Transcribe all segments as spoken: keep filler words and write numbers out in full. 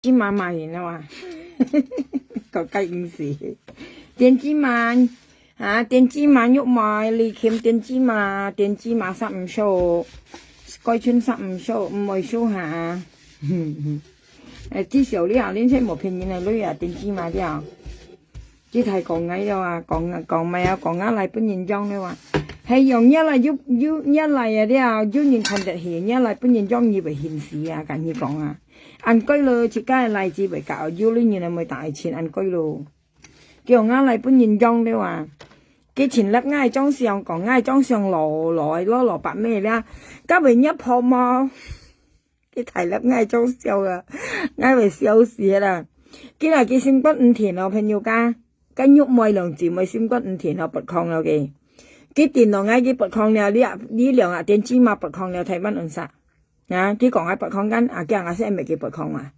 芝麻嘛，你知道嗎？講該毋係。電子麻，啊，電子麻肉麻，你欠電子麻，電子麻食毋少，該村食毋少，毋會少下。誒，至少你啊，恁細無騙人个女啊，電子麻了。這太講𠊎了啊，講，講麼啊，講啊來分人用了啊。係用若來又，又，若來啊了，有人看得起，若來分人用，你會現實啊，跟你講啊。 恁該咯，自家个例子會搞，有類人會打愛錢恁該咯。叫𠊎來分人用了啊！佢前粒𠊎个長相，講𠊎个長相老，老，老，老白咩了，該會若破無？佢大粒𠊎个長相啊，𠊎會笑死啦！今日佢心肝毋定哦，朋友家，該玉妹兩姊妹心肝毋定哦，不抗了佢。佢定了𠊎，佢不抗了，你啊，你兩啊，電子麻不抗了，台灣人殺。 啊，佢講𠊎不抗kan，啊，驚𠊎係毋係佢不抗啊？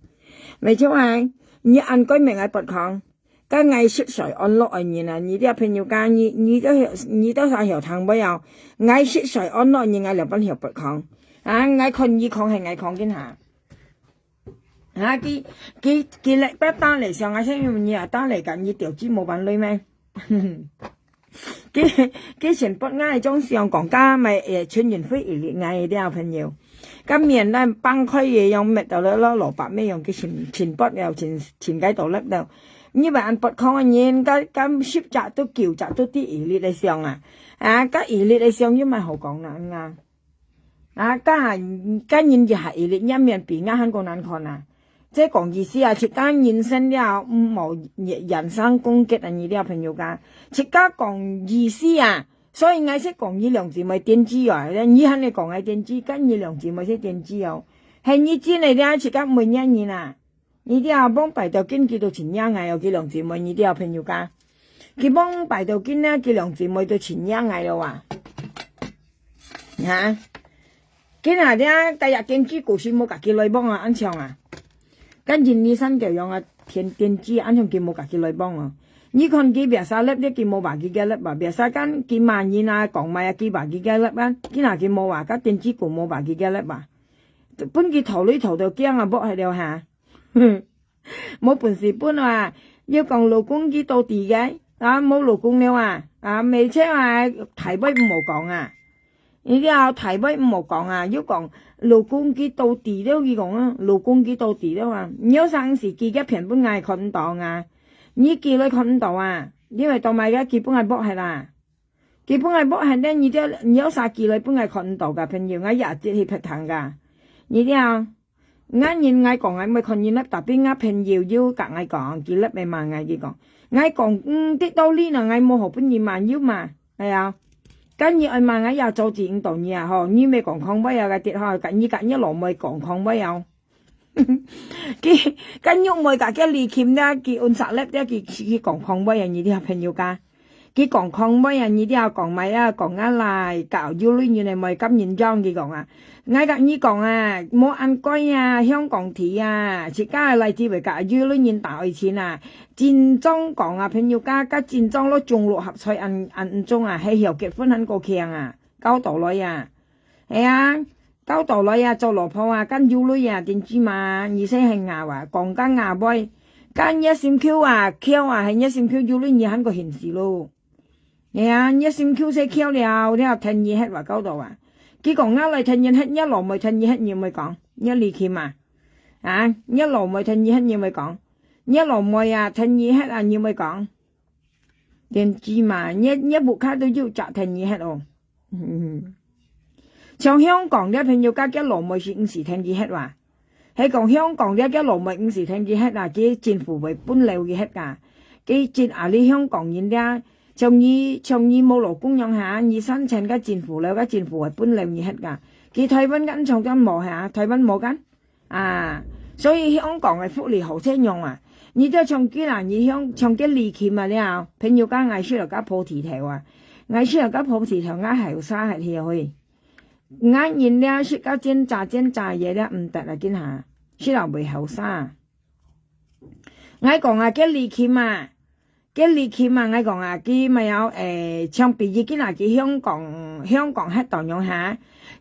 無錯啊，你恁該問𠊎不抗，該𠊎食水安樂个人啊，你這朋友家，你，你都曉，你都啥曉聽無啊？𠊎食水安樂人，𠊎兩般曉不抗。啊，𠊎看你抗係𠊎抗緊下。啊，佢，佢，佢來，不打來想啊，係你啊，打來甲你條子無辦法咩？ 佢，佢先發𠊎个張相講，甲買，誒，全運費一粒𠊎个了朋友。甲面咱放開个樣，搣到了，了，老白咩樣，佢先，先發了，先，先該到粒了。你話恁發抗个人，甲，甲十隻都九隻都知一粒个相啊。啊，甲一粒个相又毋好講啦，嗯啊。 啊，甲，甲人一下一粒，若面比𠊎還過難看啊！這講意思啊，自家人生了，毋好人身攻擊啊，你了朋友家，自家講意思啊！所以𠊎係講你兩姊妹電子哦，你還係講𠊎電子，甲你兩姊妹係電子哦，係你真个了，自家毋會惹人啊！ 你知啊，望擺到今佢都盡惹𠊎哦，佢兩姊妹，你知啊，朋友家。佢望擺到今呢，佢兩姊妹都盡惹𠊎了啊。哈？今下這，該日電子股市無甲佢來幫啊，恁像啊。跟人你三條樣啊，電，電子啊，恁像佢無甲佢來幫啊。你看佢biasa粒，佢無話佢个粒啊，biasa kan佢罵人啊，講麼啊，佢話佢个粒啊，今下佢無話，甲電子股無話佢个粒啊。分佢投來投到驚啊，無係了哈。 無本事分啊！又講老公佢到底个，啊，無老公了啊！啊，每次啊，大話毋好講啊！你了大話毋好講啊！又講老公佢到底了，佢講啊，老公佢到底了啊！你有生時佢个片分𠊎看毋到啊！你寄來看毋到啊！因為到買个佢分𠊎block忒啦！ 佢分𠊎block忒咧，你這，你有啥寄來分𠊎看毋到个朋友，𠊎也接去別聽个。你了，𠊎人𠊎講𠊎毋會看人粒，tapi𠊎朋友又甲𠊎講，佢粒會罵𠊎，佢講，𠊎講，嗯，知道理呢，𠊎無好分你罵，又罵，哎呀，該你愛罵𠊎也阻止毋到你啊，吼，你毋係講講話啊，該啲吼，甲你甲你老妹講講話啊。 佢，該玉妹甲佢離琴了，佢運煞粒了，佢，佢講講話啊，你這朋友家。佢講講話啊，你這講麼啊，講啊來，搞有類人个妹甲人講，佢講啊。𠊎甲你講啊，無恁該啊，香港地啊，自家个例子會甲有類人打愛情啊。真正講啊，朋友家，甲真正落中六合彩恁，恁毋中啊，係曉結婚還過慶啊，搞到來啊。係啊， 到頭來啊，做老婆啊，敢有鐳啊，定知嘛？你先係咬啊，講甲咬尾，敢若心臼啊，翹啊，係若心臼有鐳，你還過現世咯。係啊，若心臼先翹了，了，聽你歇話搞到啊。佢講咬來聽你歇，若老妹聽你歇，你會講，若離奇嘛？啊，若老妹聽你歇，你會講，若老妹啊，聽你歇啊，你會講，定知嘛？若，若屋下都有隻聽你歇哦。 嗯。像香港這朋友家个老妹是毋使聽佢歇哇？係講香港這个老妹毋使聽佢歇啊，佢政府會分流佢歇啊。佢真啊，你香港人這，像你，像你無老公樣哈，你申請个政府了，个政府會分流你歇啊。佢台灣个毋像个無哈，台灣無个。 啊，所以香港个福利好正樣啊。你就像佢啦，你香，像佢離奇嘛了，朋友講𠊎食了个菩提頭啊，𠊎食了个菩提頭，𠊎後生還去去。𠊎人了食个煎炸煎炸嘢了毋得啊，今下食了會後生。𠊎講啊，佢離奇嘛， 佢離奇嘛，𠊎講啊，佢嘛要，誒，像比如今啊，佢香港，香港歇到樣哈，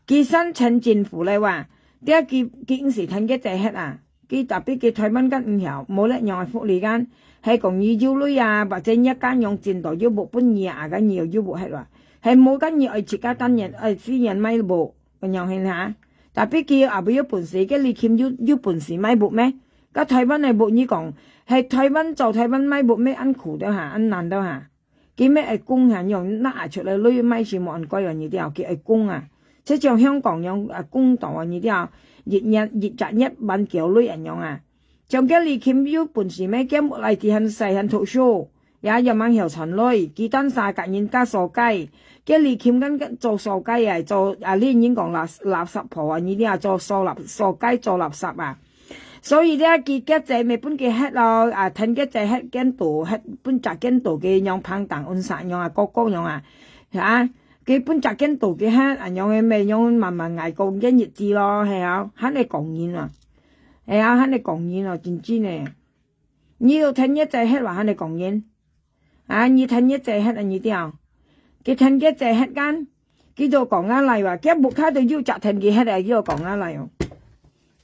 佢申請政府了哇，這佢，佢毋使聽佢姐歇啊，佢tapi佢台灣間毋曉，無這樣个福利間，係講你有鐳啊，或者若家用盡多有屋分你啊，該你又有屋忒啊，係無該你愛自家單人，愛私人買屋，恁樣形哈。tapi佢也無有本事，該李琴有有本事買屋咩？該台灣个屋你講，係台灣做台灣買屋咩？恁苦的哈，恁難的哈。 佢乜愛供下樣拿出來鐳買是無恁該樣你知啊，佢愛供啊。就像香港樣啊，供到啊你知啊，一年一隻月萬幾鐳恁樣啊。像該李琴有本事咩？佢屋來自還細還讀書，也也吂曉賺鐳，佢單儕甲人家掃街，該李琴跟跟做掃街啊，做啊，你人講垃垃圾婆啊，你知啊，做掃垃掃街做垃圾啊。 所以咧，佢个債乜分佢忒咯，啊，趁个債忒間多，忒分隻間多个樣，平等溫室樣啊，各各樣啊，啊，佢分隻間多个忒，啊，樣个乜樣慢慢挨過个日子咯，係啊，還係講人啊，係啊，還係講人咯，真真个。你有趁个債忒話，還係講人。 啊，你趁个債忒啊，你知啊？佢趁个債忒間，佢就講啊來哇，佢屋下都有隻趁佢忒啊，佢就講啊來哦。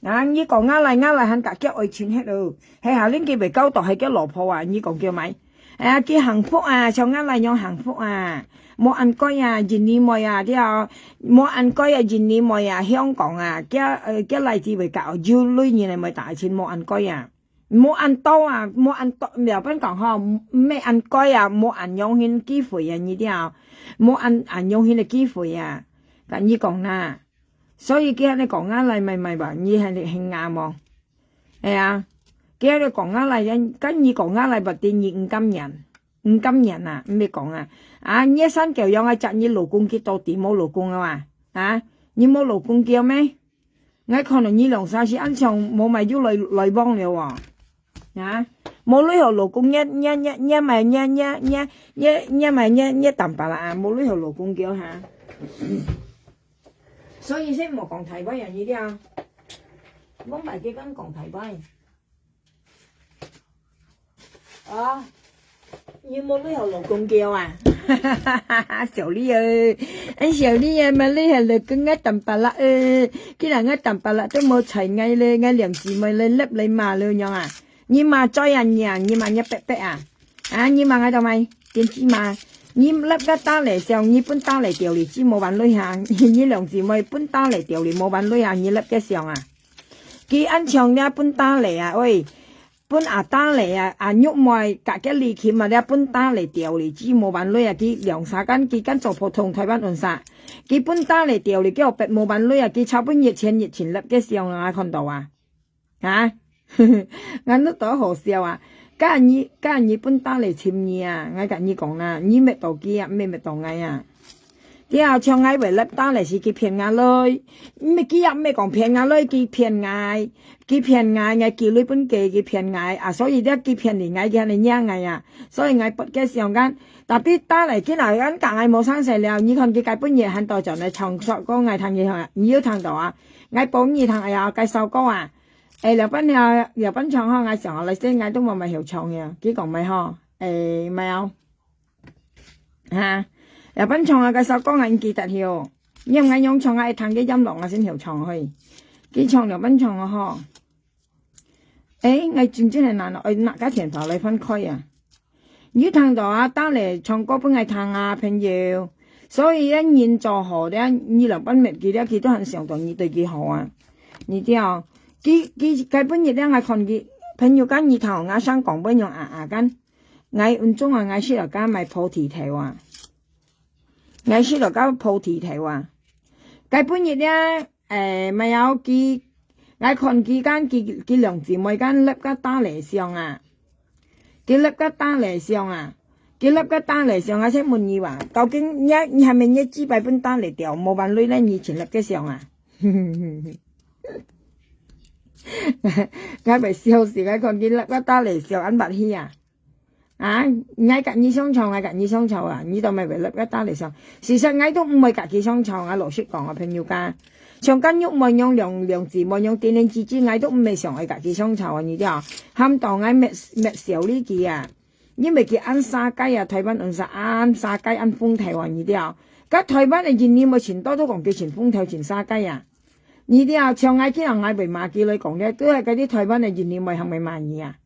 啊，你講啊來，啊來還甲佢愛情忒哦，係下恁佢袂搞到係佢老婆啊，你講叫咩？哎呀，佢幸福啊，像啊來樣幸福啊，無恁該啊，印尼妹啊，對啊，無恁該啊，印尼妹啊，香港啊，佢呃，佢來自會搞，有女人來妹大錢，無恁該啊。 無恁多啊，無恁多，了分講吼，毋係恁該啊，無恁容易機會啊，你知啊？無恁恁容易个機會啊，甲你講啦。所以佢恁樣講啊來買買吧，你還係很啱無？係啊，佢恁樣講啊來，跟你講啊來，不定你毋甘願，毋甘願啊，毋係講啊，啊，你三九樣啊，隻你老公佢到底無老公啊？啊，你無老公叫咩？ 𠊎看到你兩儕係恁像無買有來來往了哦。啊，無鐳好老公，你你你你買你你你你你買你你淡薄啦啊，無鐳好老公叫哈。所以先莫講大話啊，你聽。莫買佢敢講大話。 啊，你無鐳好老公叫啊？笑你啊，恁笑你啊，無鐳好老公啊，淡薄啦，呃，既然啊淡薄啦，都無睬𠊎咧，𠊎兩姊妹咧，立來罵了樣啊。你罵嘴啊，你啊，你罵你伯伯啊，啊，你罵𠊎做麼？電子罵，你立个打來上，你分打來掉哩，只無還鐳下，你兩姊妹分打來掉哩，無還鐳下，你立个上啊。佢恁像你分打來啊，喂。 分阿打來啊，阿玉妹甲个李琴啊，了分打來掉哩，只無還鐳啊，佢兩儕間，佢間做普通台灣人啥，佢分打來掉哩，佢後壁無還鐳啊，佢差不多一千一千粒个相啊，看到啊，啊，𠊎都當好笑啊，甲你甲你分打來尋你啊，𠊎甲你講啦，你搣到佢啊，毋係搣到𠊎啊。 對啊，像𠊎會立打來是佢騙𠊎來，毋係佢也毋係講騙𠊎來，佢騙𠊎，佢騙𠊎，𠊎寄鐳分佢，佢騙𠊎，啊，所以了佢騙你，𠊎佢還係惹𠊎啊，所以𠊎不个相干。Tapi打來佢那間甲𠊎無生事了，你看佢該本日還到轉來唱首歌，𠊎聽佢聽，你有聽到啊？𠊎播你聽，哎呀，該首歌啊，哎，了班了，了班唱吼，𠊎想來先，𠊎都無乜曉唱呀，佢講乜吼，哎，乜哦。 哈，了班唱啊，該首歌𠊎毋記得去哦。因為𠊎用唱啊，愛聽个音樂，𠊎先曉唱去。佢唱了班唱啊吼。誒，𠊎真正係難哦，愛拿个電話來翻開啊。你聽到啊，打來唱歌分𠊎聽啊，朋友。所以咧，人做好咧，你了班滅佢咧，佢都還想到你對佢好啊。你知哦，佢佢該本日咧，𠊎看佢朋友間，你聽我聲講分樣啊啊間。 𠊎運中啊，𠊎識了該買菩提頭啊。𠊎識了該菩提頭啊。該本日咧，誒，乜有佢，𠊎看佢間，佢佢兩姊妹間立个打來相啊。佢立个打來相啊。佢立个打來相啊，先問你話，究竟你你係咪你幾擺分打來掉，無還鐳咧，你前立个相啊？𠊎會笑死，𠊎看佢立个打來相，恁白痴啊！ 啊，𠊎甲你相吵，𠊎甲你相吵啊，你都毋會立个打來相。事實𠊎都毋會甲佢相吵啊，老實講啊，朋友家。像今玉妹樣兩兩姊妹樣，點點滴滴，𠊎都毋會想愛甲佢相吵啊，你知啊？喊到𠊎滅滅笑你佢啊，因為佢恁沙雞啊，台灣人啥恁沙雞恁風頭啊，你知啊？甲台灣个印尼妹前多都講佢前風頭前沙雞啊。你這像𠊎今日𠊎會罵佢來講咧，都係該兜臺灣个印尼妹喊𠊎罵你啊。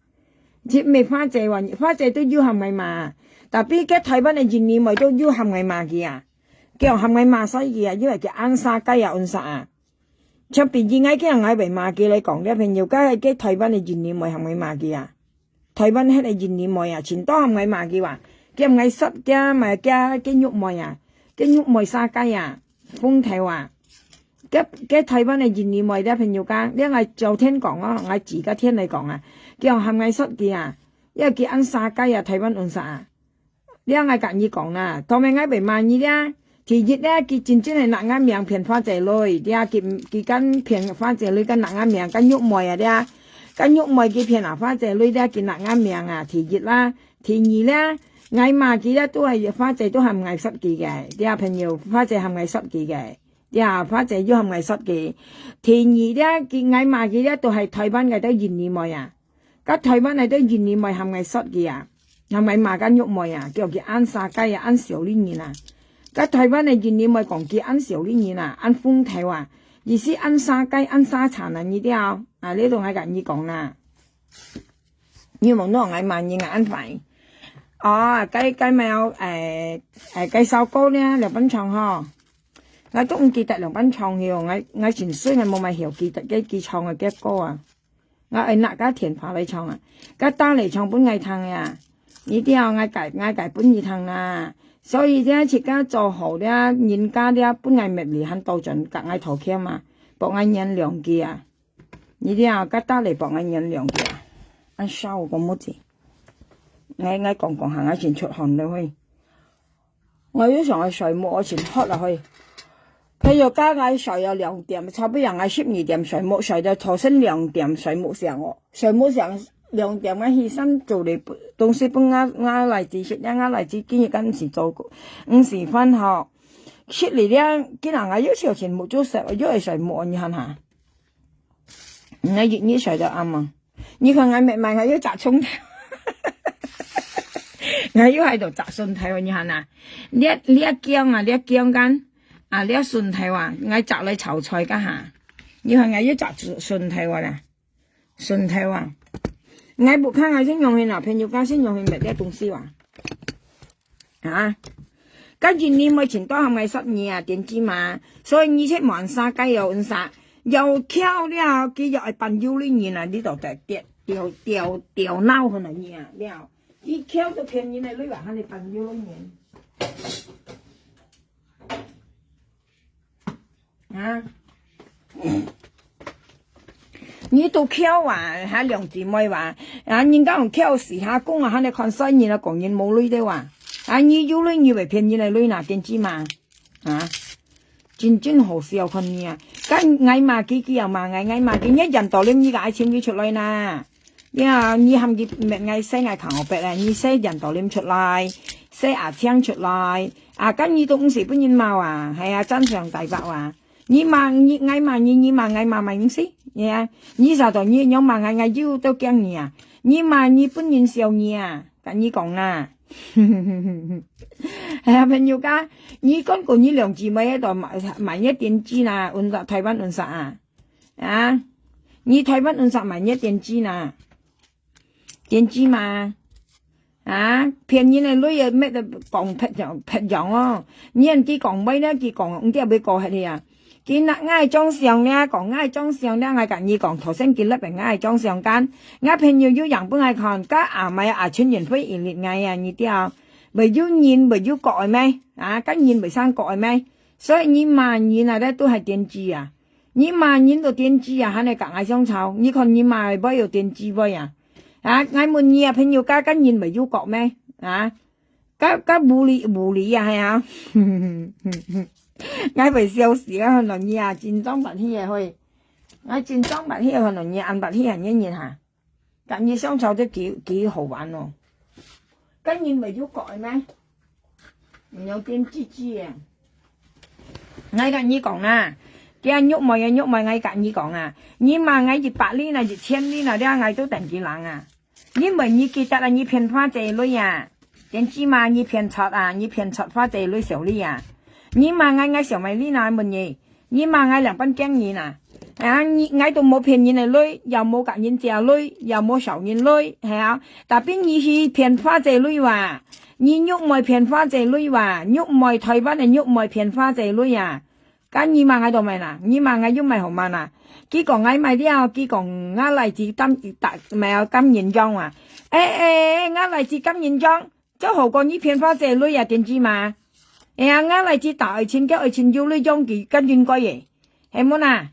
這毋係花姐話，花姐都有喊𠊎罵，tapi該臺灣个印尼妹都有喊𠊎罵佢啊。佢喊𠊎罵死佢啊，因為佢恁沙雞啊，恁沙啊。像比如𠊎今日𠊎會罵佢來講咧，朋友，該該臺灣个印尼妹喊𠊎罵佢啊。 臺灣該个印尼妹啊，盡多喊𠊎罵佢啊，佢喊𠊎殺，佢嘛佢佢玉妹啊，佢玉妹沙雞啊，風頭啊，佢佢臺灣个印尼妹咧朋友講，你𠊎照天講哦，𠊎自家天來講啊，佢喊𠊎殺佢啊，因為佢恁沙雞啊，臺灣恁沙啊。 這𠊎甲你講啦，頭面𠊎會罵你這。第一咧，佢真正係拿𠊎名騙花姐鐳，這佢佢敢騙花姐鐳，敢拿𠊎名，敢玉妹啊這，敢玉妹佢騙啊花姐鐳這，佢拿𠊎名啊。第一啦，第二咧，𠊎罵佢咧都係花姐都喊𠊎殺佢个，這朋友花姐喊𠊎殺佢个，這花姐又喊𠊎殺佢。第二咧，佢𠊎罵佢咧都係臺灣个兜印尼妹啊。 該臺灣个兜印尼妹喊𠊎殺佢啊，喊𠊎罵該玉妹啊，叫佢恁沙雞啊，恁小女人啊。該臺灣个印尼妹講佢恁小女人啊，恁風頭啊，意思恁沙雞，恁沙殘啊，你知無？啊，這都𠊎甲你講啦。你莫拿𠊎罵人啊，恁壞。哦，該該咩哦，誒誒，該首歌呢，兩分唱吼。𠊎都毋記得兩分唱去哦，𠊎𠊎真衰，𠊎無麼曉記得該佢唱个該歌啊。 𠊎愛拿該電話來唱啊，該打來唱分𠊎聽呀。你知無，𠊎改𠊎改分你聽啦。所以這自家做好了，人家了分𠊎搣哩，還倒轉甲𠊎道歉啊，幫𠊎原諒佢啊。你知無，該打來幫𠊎原諒佢啊。恁燒个目子，𠊎𠊎講講下，𠊎先出汗了嘿。 𠊎又想愛睡目，𠊎先喝落去。朋友講𠊎睡到兩點，差不多𠊎十二點睡目，睡到頭先兩點睡目醒哦。睡目醒兩點，𠊎起身做哩東西分𠊎𠊎倈仔食，𠊎倈仔今日敢毋使做工，毋使返學。食哩了，今日𠊎又小前目就食，又愛睡目，你看哈。𠊎一日睡到暗啊。 你看𠊎搣糜，𠊎又摘蒜頭，𠊎又係度摘蒜頭，你看啊，這這薑啊，這薑乾，啊，這蒜頭啊，𠊎摘來炒菜个哈。你看𠊎又摘蒜頭啊啦，蒜頭啊，𠊎屋下𠊎先用去啦，朋友家先用去搣這東西啊。 啊，該印尼妹盡多喊𠊎殺你啊，點知嘛？所以你切莫恁沙雞哦，恁沙，又翹了，佢又愛扮有理人啊，你就得掉掉掉掉腦去了你啊，了，佢翹都騙人个，你話喊你扮有理人。 啊，你都翹啊，還兩姊妹哇？啊，人家用翹死下講啊，還你看衰人啊，講人無理个哇？啊，你有理你會騙人个理哪，點知嘛？啊，真正好笑看你啊！該𠊎罵佢，佢又罵𠊎，𠊎罵佢，你演到了，你个愛情你出來哪？ 呀，你喊佢搣𠊎洗𠊎扛後背啊，你洗人道林出來，洗阿青出來，啊，該你都毋使分人罵啊，係啊，真相大白啊。你罵你，𠊎罵你，你罵𠊎罵罵毋死，呀，你啥到你樣罵𠊎，𠊎又都驚你啊。你罵你分人笑你啊，跟你講啦。哎呀，朋友家，你講過你兩姊妹喺度買買一點金啊，運到台灣運啥啊？ 啊，你台灣人煞買你電子哪？電子嘛？啊，騙人个女个，搣得講別樣別樣哦。你人佢講話呢，佢講毋知會過去啊。佢拿𠊎張相呢，講𠊎張相呢，𠊎甲你講，頭先佢立个𠊎張相間，𠊎朋友有影分𠊎看，該阿姆阿陳仁輝一列𠊎啊，你知啊？會有人會有角个咩？啊，該人會生角个咩？所以你罵人啊，這都係電子啊。 你罵人都電子啊，還來甲𠊎相吵。你看你罵个杯有電子杯啊？啊，𠊎問你啊，朋友家跟人會有角咩？啊，甲甲無理無理啊，係啊。𠊎會笑死啊，看到你啊，真正發氣个會。𠊎真正發氣个，看到你恁發氣个，你人哈。 甲你相吵得幾幾好玩哦。甲人會有角个咩？毋有變吱吱个。𠊎甲你講啊，佢啊玉妹啊玉妹，𠊎甲你講啊，你罵𠊎一百里啦，一千里啦，這𠊎都等佢冷啊。因為你記得啊，你騙花姐鐳啊，電子嘛，你騙賊啊，你騙賊花姐鐳小李啊。你罵𠊎，𠊎小妹里啦，問你，你罵𠊎兩班驚你啦。啊，你，𠊎都無騙人个鐳，也無佮人借鐳，也無收人鐳，係啊。Tapi你去騙花姐鐳哇，你玉妹騙花姐鐳哇，玉妹，臺灣个玉妹騙花姐鐳啊。該你罵𠊎做麼个啦？你罵𠊎有麼个好罵啦？佢講𠊎賣了，佢講吾倈子擔，擔，無有擔人用啊。誒，誒，誒，吾倈子擔人用， 就好過你騙花姐鐳啊，點知嘛？哎呀，吾倈子打愛情，叫愛情有鐳用佢，該應該个，係無啦？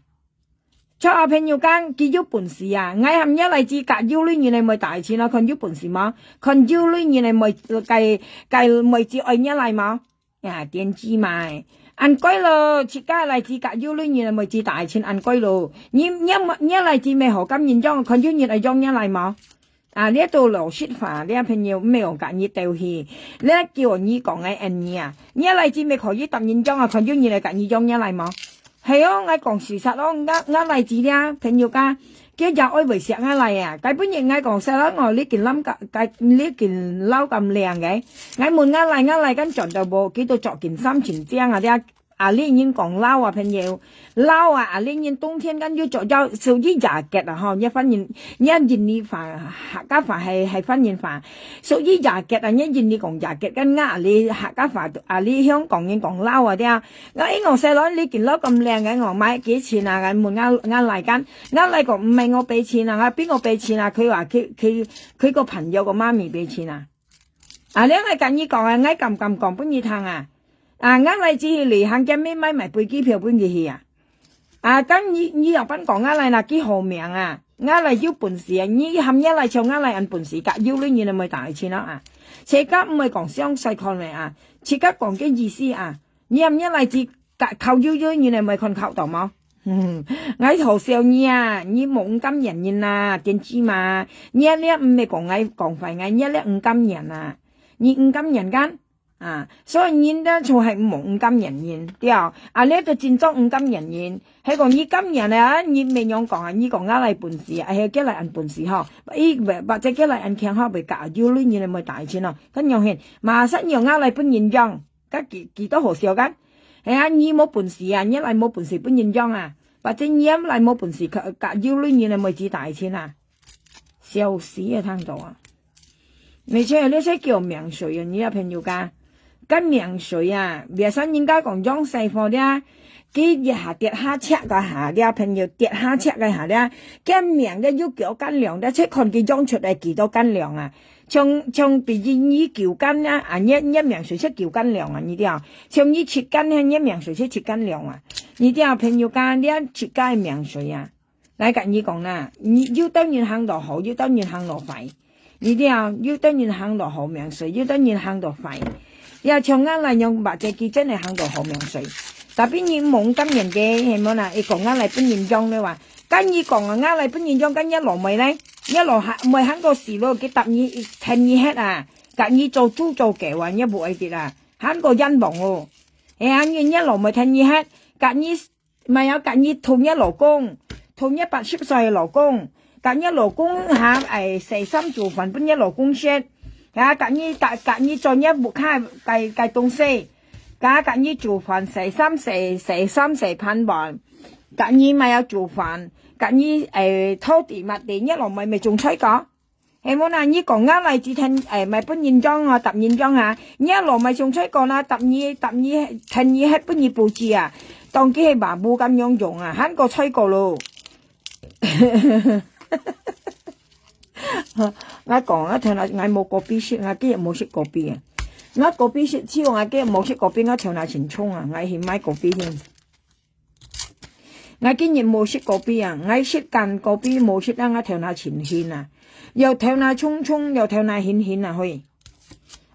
像阿朋友講，佢有本事啊，𠊎喊吾倈子佮有鐳人个妹打愛情咯，看有本事無？看有鐳人个妹，該，該妹子愛吾倈無？呀，點知嘛？恁該咯，自家倈子佮有鐳人个妹子打愛情，恁該咯。你，你，你倈子乜好擔人用，看有人愛用吾倈無？ 啊，這都老實話，這朋友毋係講佮你鬥氣，這叫你講个恁樣啊。你倈子乜可以答應講啊，看有人來佮你用，你來無？係哦，𠊎講事實哦，𠊎，𠊎倈子這朋友家，佢也愛會惜𠊎倈啊。該本日𠊎講實哦，你緊摎，該，你緊摎咁靚个。𠊎問𠊎倈，𠊎倈敢轉到無？佢都著緊衫緊靚啊，這 阿里人講摎啊，朋友，摎啊，阿里人冬天間又著，要屬於jacket啊，吼，你翻譯，你印尼話，客家話係，係翻譯話，屬於jacket啊，你印尼講jacket，跟𠊎阿里客家話，阿里香港人講摎啊，對啊。𠊎一講細佬，你件摎咁靚个，𠊎買幾錢啊？𠊎問𠊎，𠊎倈間，𠊎倈講毋係我俾錢啊，𠊎邊個俾錢啊？佢話佢，佢，佢個朋友個媽咪俾錢啊。啊，這𠊎跟你講啊，𠊎敢敢講分你聽啊。 啊，吾倈子去旅行，佢乜買，買飛機票分佢去啊。啊，該你，你仰般講吾倈啦，佢好命啊。吾倈有本事啊，你喊吾倈像吾倈恁本事，佮有鐳人个妹打愛情咯啊。自家毋會講相衰看个啊，自家講个意思啊。你喊吾倈子佮，靠有鐳人个妹看靠到無？𠊎好笑你啊，你無毋甘願人啊，點知嘛？你這毋係講𠊎講壞𠊎，你這毋甘願啊。你毋甘願間？ 啊，所以人呢，就係無毋甘願人，對。啊，這就真正毋甘願人。係講你甘願啊，你乜仰講啊？你講吾倈本事啊，係叫倈恁本事吼。佢，或，或者叫倈恁慶吼，會佮有鐳人个妹打愛情咯。該仰形，馬上讓吾倈分人用，該幾，幾多好笑間？係啊，你無本事啊，你倈無本事分人用啊。或者你倈無本事，佮，佮有鐳人个妹子打愛情啊。 笑死啊，聽到啊！而且這係叫命衰啊，你這朋友家，該命衰啊，別生人家講養細貨了，佢一下跌下赤个下了，朋友跌下赤个下了，該命个又叫乾糧，這係看佢養出來幾多乾糧啊！像，像比如你九乾啊，啊，你，你命衰係九乾糧啊，你知啊？像你七乾呢，你命衰係七乾糧啊，你知啊？朋友家，你自家个命衰啊！ 𠊎佮你講啦，你有兜人行到好，有兜人行到壞。你知啊，有兜人行到好命衰，有兜人行到壞。也像𠊎倈樣，或者佢真係行到好命衰。Tapi你無甘願个，係無啦？佢講𠊎倈分人養了哇。該你講啊，𠊎倈分人養，該若老妹呢？若老下，妹行到死咯，佢答你，跈你歇啊，佮你做豬做狗啊，你無愛得啊，還過冤枉哦。哎呀，你若老妹跈你歇，佮你 乜愛佮你同若老公，同若八十歲个老公，佮若老公下，哎，洗衫煮飯分若老公食，啊，佮你，佮，佮你做若屋下个，个東西，佮，佮你煮飯、洗衫、洗，洗衫、洗盤碗，佮你乜愛煮飯，佮你，哎，拖地抹地，若老妹乜種菜个。 係無啦，你講𠊎倈子跈，哎，乜分人養啊，答人養啊，你老妹種菜个啦，答你，答你，跈你歇分你布置啊，當佢係抹布咁樣用啊，還過菜个咯。𠊎講，𠊎頭那，𠊎無咖啡食，𠊎今日無食咖啡啊。𠊎咖啡食少，𠊎今日無食咖啡，𠊎頭那真重啊，𠊎去買咖啡先。 𠊎今日無食咖啡啊，𠊎食乾咖啡無食啊，𠊎頭那真㤼啊，又頭那重重，又頭那㤼㤼啊，嘿。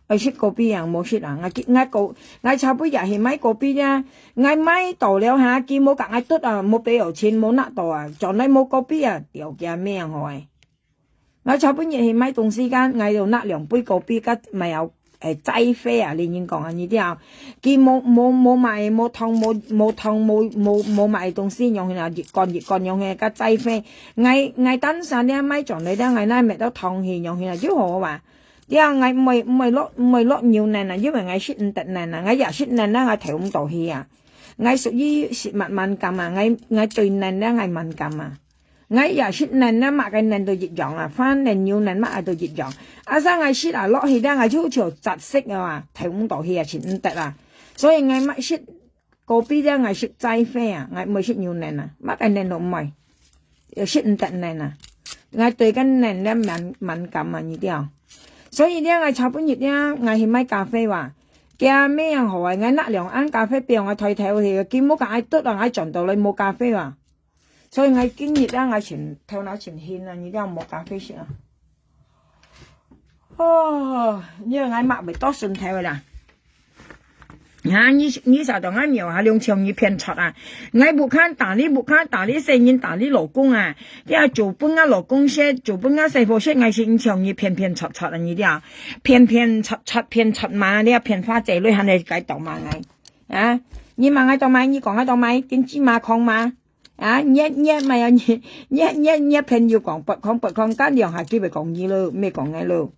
愛食咖啡啊，無食啊，𠊎今，𠊎个，𠊎昨晡夜去買咖啡啊，𠊎買到了哈，佢無佮𠊎嘟啊，無分𠊎錢，無拿到啊，轉來無咖啡啊，吊佢命好欸。 𠊎昨晡日去買東西間，𠊎有拿兩杯咖啡，佮買有，誒，齋啡啊，你人講啊，你知啊？佢無，無，無賣，無糖，無，無糖，無，無，無賣東西，樣形啊，一罐一罐樣形，佮齋啡。𠊎，𠊎單身了，買轉來了，𠊎哪買到糖去，樣形啊，就好啊。了，𠊎毋會，毋會落，毋會落牛奶啊，因為𠊎食毋得奶啊，𠊎也食奶啊，𠊎頭毋到去啊。𠊎屬於食物敏感啊，𠊎，𠊎對奶咧𠊎敏感啊。𠊎也食奶咧，麼个奶都一樣啊，飯奶牛奶麼个都一樣。啊，所以𠊎食啊落去咧，𠊎就好像窒息啊，透毋到氣啊，食毋得啊。所以𠊎毋食 kopi咧，𠊎食齋啡啊，𠊎毋會食牛奶啊，麼个奶都毋愛，又食毋得奶啊。𠊎對該奶咧敏，敏感啊，你知啊。所以咧，𠊎昨晡日咧，𠊎去買咖啡哇，佢乜樣好啊，𠊎拿兩安咖啡杯，𠊎抬頭去，佢無講愛倒啊，𠊎轉到來無咖啡啊。所以𠊎今日咧，𠊎全，頭腦全興啊，你知無咖啡食啊。 哦，你看𠊎抹袂到順頭个啦。啊，你，你曉得𠊎廟下兩千二騙出啊！𠊎不看打你，不看打你，細人打你老公啊！你啊，做分𠊎老公食，做分𠊎細婆食，𠊎是兩千二騙騙出出啊！你啊，騙騙出出騙出嘛，你啊騙花姐女還來該當罵𠊎啊！你罵𠊎當罵，你講𠊎當罵，電子罵、狂罵。 啊，你，你乜有，你，你，你，你朋友講，不講，不講，該兩下佢會講你咯，毋係講𠊎咯。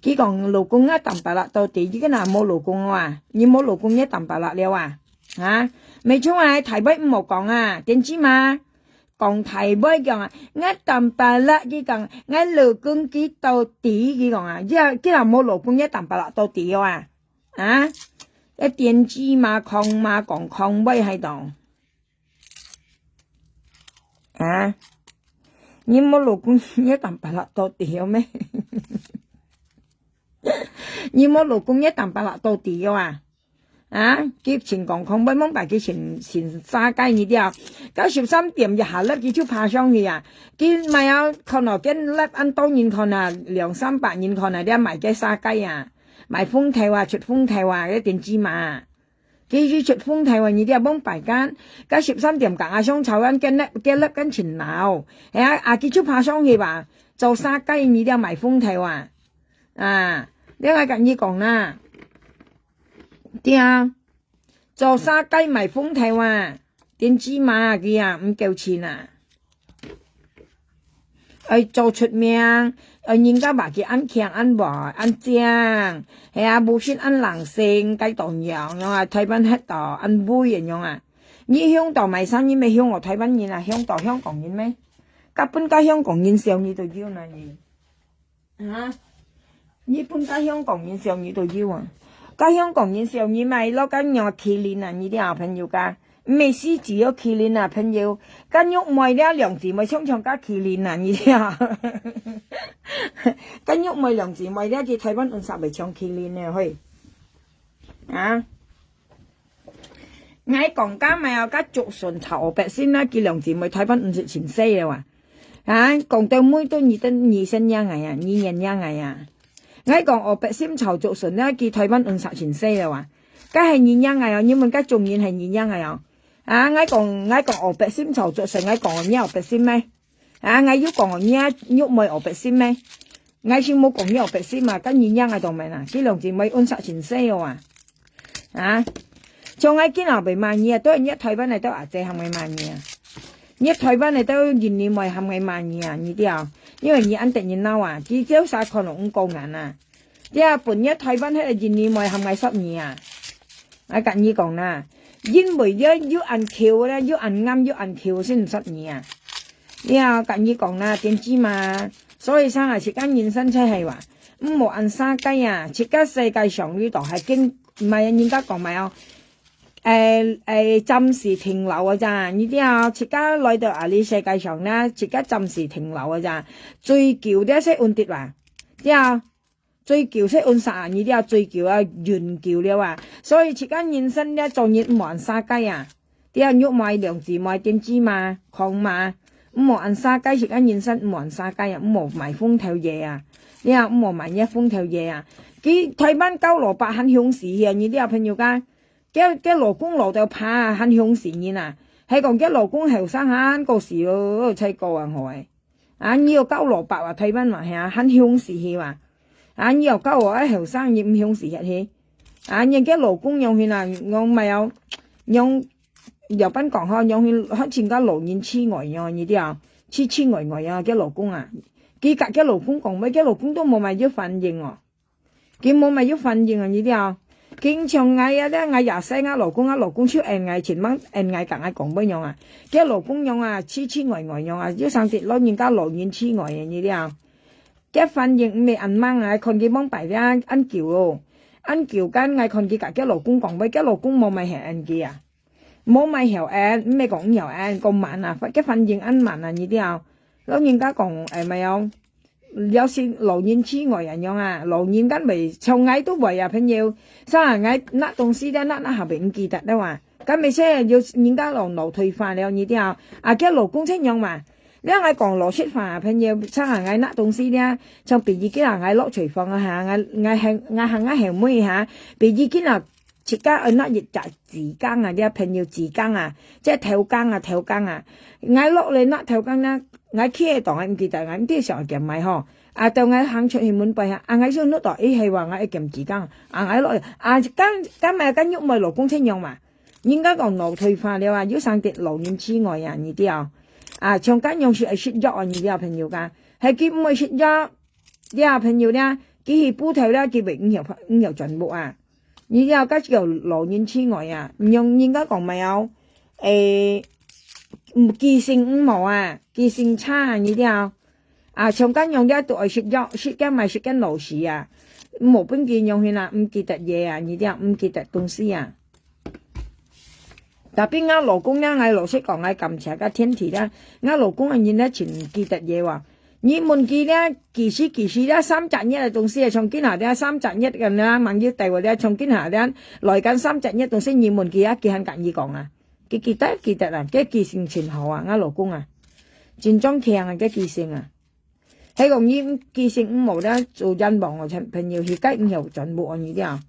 佢講老公啊，當巴拉到底，你个哪無老公啊？你無老公，你當巴拉了啊？啊，沒錯啊，大妹毋好講啊，電子罵，講大妹講啊，𠊎當巴拉，佢講，𠊎老公佢到底，佢講啊，你，佢哪無老公，你當巴拉到底了啊？啊，該電子罵、狂罵，講狂妹還當。 啊，你無老公，你當巴拉到底了咩？你無老公，你當巴拉到底了啊？啊，佢盡講狂妹，望擺佢盡，盡沙雞你了。到十三點一下了，佢就爬上去啊。佢買啊，看到間粒恁多人看啊，兩三百人看啊，你買个沙雞啊，買風頭啊，出風頭啊，該電子罵啊。 佢就出風頭啊，你這望擺間，該十三點講啊，上朝間，間粒，間粒間盡鬧。係啊，啊，佢就爬上去吧，做沙雞你這買風頭啊。啊，你愛跟佢講啦。對啊，做沙雞買風頭啊，電子罵啊，佢啊，毋夠錢啊。 愛做出名，愛人家話佢恁慶、恁壞、恁靚，係啊，無信恁冷靜，該當樣樣啊，台灣黑道恁威个樣啊。你香港買衫，你乜香港台灣人啊，香港香港人咩？甲本甲香港人笑你都有哪你？啊？你本甲香港人笑你都有啊？甲香港人笑你買落甲樣麒麟啊，你啲好朋友家。 毋係獅子哦，麒麟啊，朋友。甲玉妹這兩姊妹像像甲麒麟啊，你知啊？甲玉妹兩姊妹這去台灣運勢會像麒麟呢，嘿。啊？𠊎講甲毋係哦，甲竹筍炒白心啦，佢兩姊妹台灣毋係盡細了啊。啊，講到尾都你等你先仰仔啊，你願仰仔啊。𠊎講哦，白心炒竹筍啦，佢台灣運勢盡細了啊。 該係你仰仔哦，你問該種人係你仰仔哦。啊，𠊎講，𠊎講哦，白心炒作成，𠊎講你哦，白心咩？啊，𠊎有講哦，你啊，玉妹哦，白心咩？𠊎先無講你哦，白心嘛，該你仰仔當面啊，佢兩姊妹運勢盡細哦啊。啊，像𠊎今後會罵你啊，都係你台灣个都阿姐喊𠊎罵你啊。你台灣个都印尼妹喊𠊎罵你啊，你知啊？因為你恁得人惱啊，佢朝早可能毋講眼啊。 這本日台灣迄個印尼妹喊𠊎殺你啊！𠊎甲你講啦，因為這又恁巧咧，又恁啱，又恁巧先殺你啊！這甲你講啦，點知嘛？所以生啊，自家人生出係話，毋好恁沙雞啊！自家世界上呢度係經，毋係人家講嘛哦，誒誒，暫時停留个咋，你知啊？自家來到啊，呢世界上呢，自家暫時停留个咋，最久這些問題啦，知啊？ 最久係恁沙啊，你了最久啊，永久了啊。所以自家人生了，做人毋好恁沙雞啊。對啊，玉妹兩姊妹點知嘛，狂嘛，毋好恁沙雞，自家人生毋好恁沙雞啊，毋好買風頭爺啊，你啊，毋好買這風頭爺啊。佢台灣搞蘿蔔還凶死啊，你了朋友家，叫，叫老公老豆怕啊，還凶死人啊，係講叫老公後生還過死咯，才過啊，好誒。 啊，你有搞蘿蔔啊，台灣嘛，係啊，還凶死去嘛。啊，你有搞我愛後生，你毋凶死去去。啊，人家老公樣去啦，我買哦，樣，有般講吼，樣去，好像个老人痴呆樣，你知啊？痴痴呆呆樣，个老公啊。佢甲个老公講，乜个老公都無買有反應哦。 佢無買有反應啊，你知啊？經常𠊎啊，這𠊎也使𠊎老公，𠊎老公就恁𠊎，盡猛恁𠊎，佮𠊎講，會仰啊？厥老公仰啊，痴痴呆呆仰啊，有成隻老人家老人痴呆个，你知啊？厥反應毋係恁猛啊，看佢往擺這恁久咯，恁久間，𠊎看佢佮厥老公講話，厥老公無麼曉應佢啊，無麼曉應，毋係講毋曉應，講慢啊，厥反應恁慢啊，你知啊？老人家講，哎，無用。 了是老人痴呆恁樣啊，老人家會像𠊎都會啊，朋友，像啊，𠊎拿東西了，拿拿下會毋記得了啊。該麼事有人家老腦退化了，你知啊？啊，厥老公這樣嘛，了𠊎講老實話啊，朋友，像啊，𠊎拿東西了，像比如講啊，𠊎落廚房啊哈，𠊎𠊎行𠊎行𠊎後尾哈，比如講啊，自家愛拿一隻紙巾啊，這朋友紙巾啊，這頭巾啊，頭巾啊，𠊎落來拿頭巾呢， 𠊎企在當，𠊎毋記得，𠊎毋知想愛撿麼个吼。啊，到𠊎行出去門背哈，啊，𠊎就揇到，誒，係話𠊎愛撿紙巾，啊，𠊎落去，啊，該該麼个該玉妹老公這樣嘛，人家講腦退化了啊，有成隻老人痴呆啊，你知啊？啊，像該樣係愛食藥啊，你知啊，朋友家，係佢毋會食藥，這朋友呢，佢去補頭了，佢會毋曉毋曉轉屋啊。你知啊，該叫老人痴呆啊，人人家講麼个哦，誒，記性毋好啊，記性差啊，你知啊？ 啊，像該樣个都愛食藥，食个買食个老死啊，無分佢樣形啊，毋記得嘢啊，你知啊，毋記得東西啊。Tapi𠊎老公呢，𠊎老實講，𠊎感謝个天地啦，𠊎老公个人呢，盡記得嘢哇。你問佢呢，幾時幾時呢，三隻月个東西啊，像今下呢，三隻月个呢，吂有帶回來，像今下呢，來緊三隻月東西，你問佢啊，佢還佮你講啊，佢記得記得啊，佢記性盡好啊，𠊎老公啊，真正強啊，佢記性啊。 係講你記性毋好了，做冤枉哦，朋友，去該毋曉轉屋哦，你知啊？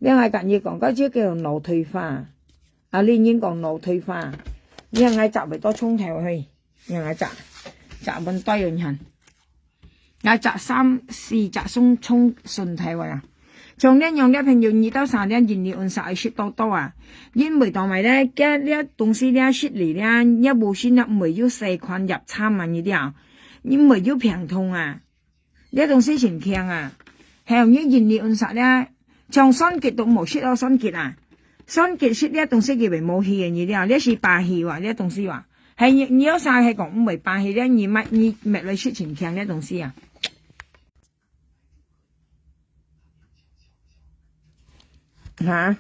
了𠊎佮你講，該就叫腦退化。啊，你人講腦退化，了𠊎摘會到床頭去，了𠊎摘，摘問對人看。𠊎摘三四隻送送順頭啊。 像恁樣个朋友，你到三點鐘你按時愛食多多啊。因為當埋咧，該這東西咧食了咧，也無信啊，毋會有細菌入侵啊，你知啊？你毋會有病痛啊。這東西真強啊。還有你人你按時咧，像酸桔都無食到酸桔啊。酸桔食這東西佢會無去个，你知啊？這是巴西哇，這東西哇。還你你有啥係講毋會巴西咧，你買你買來食真強這東西啊。 哈？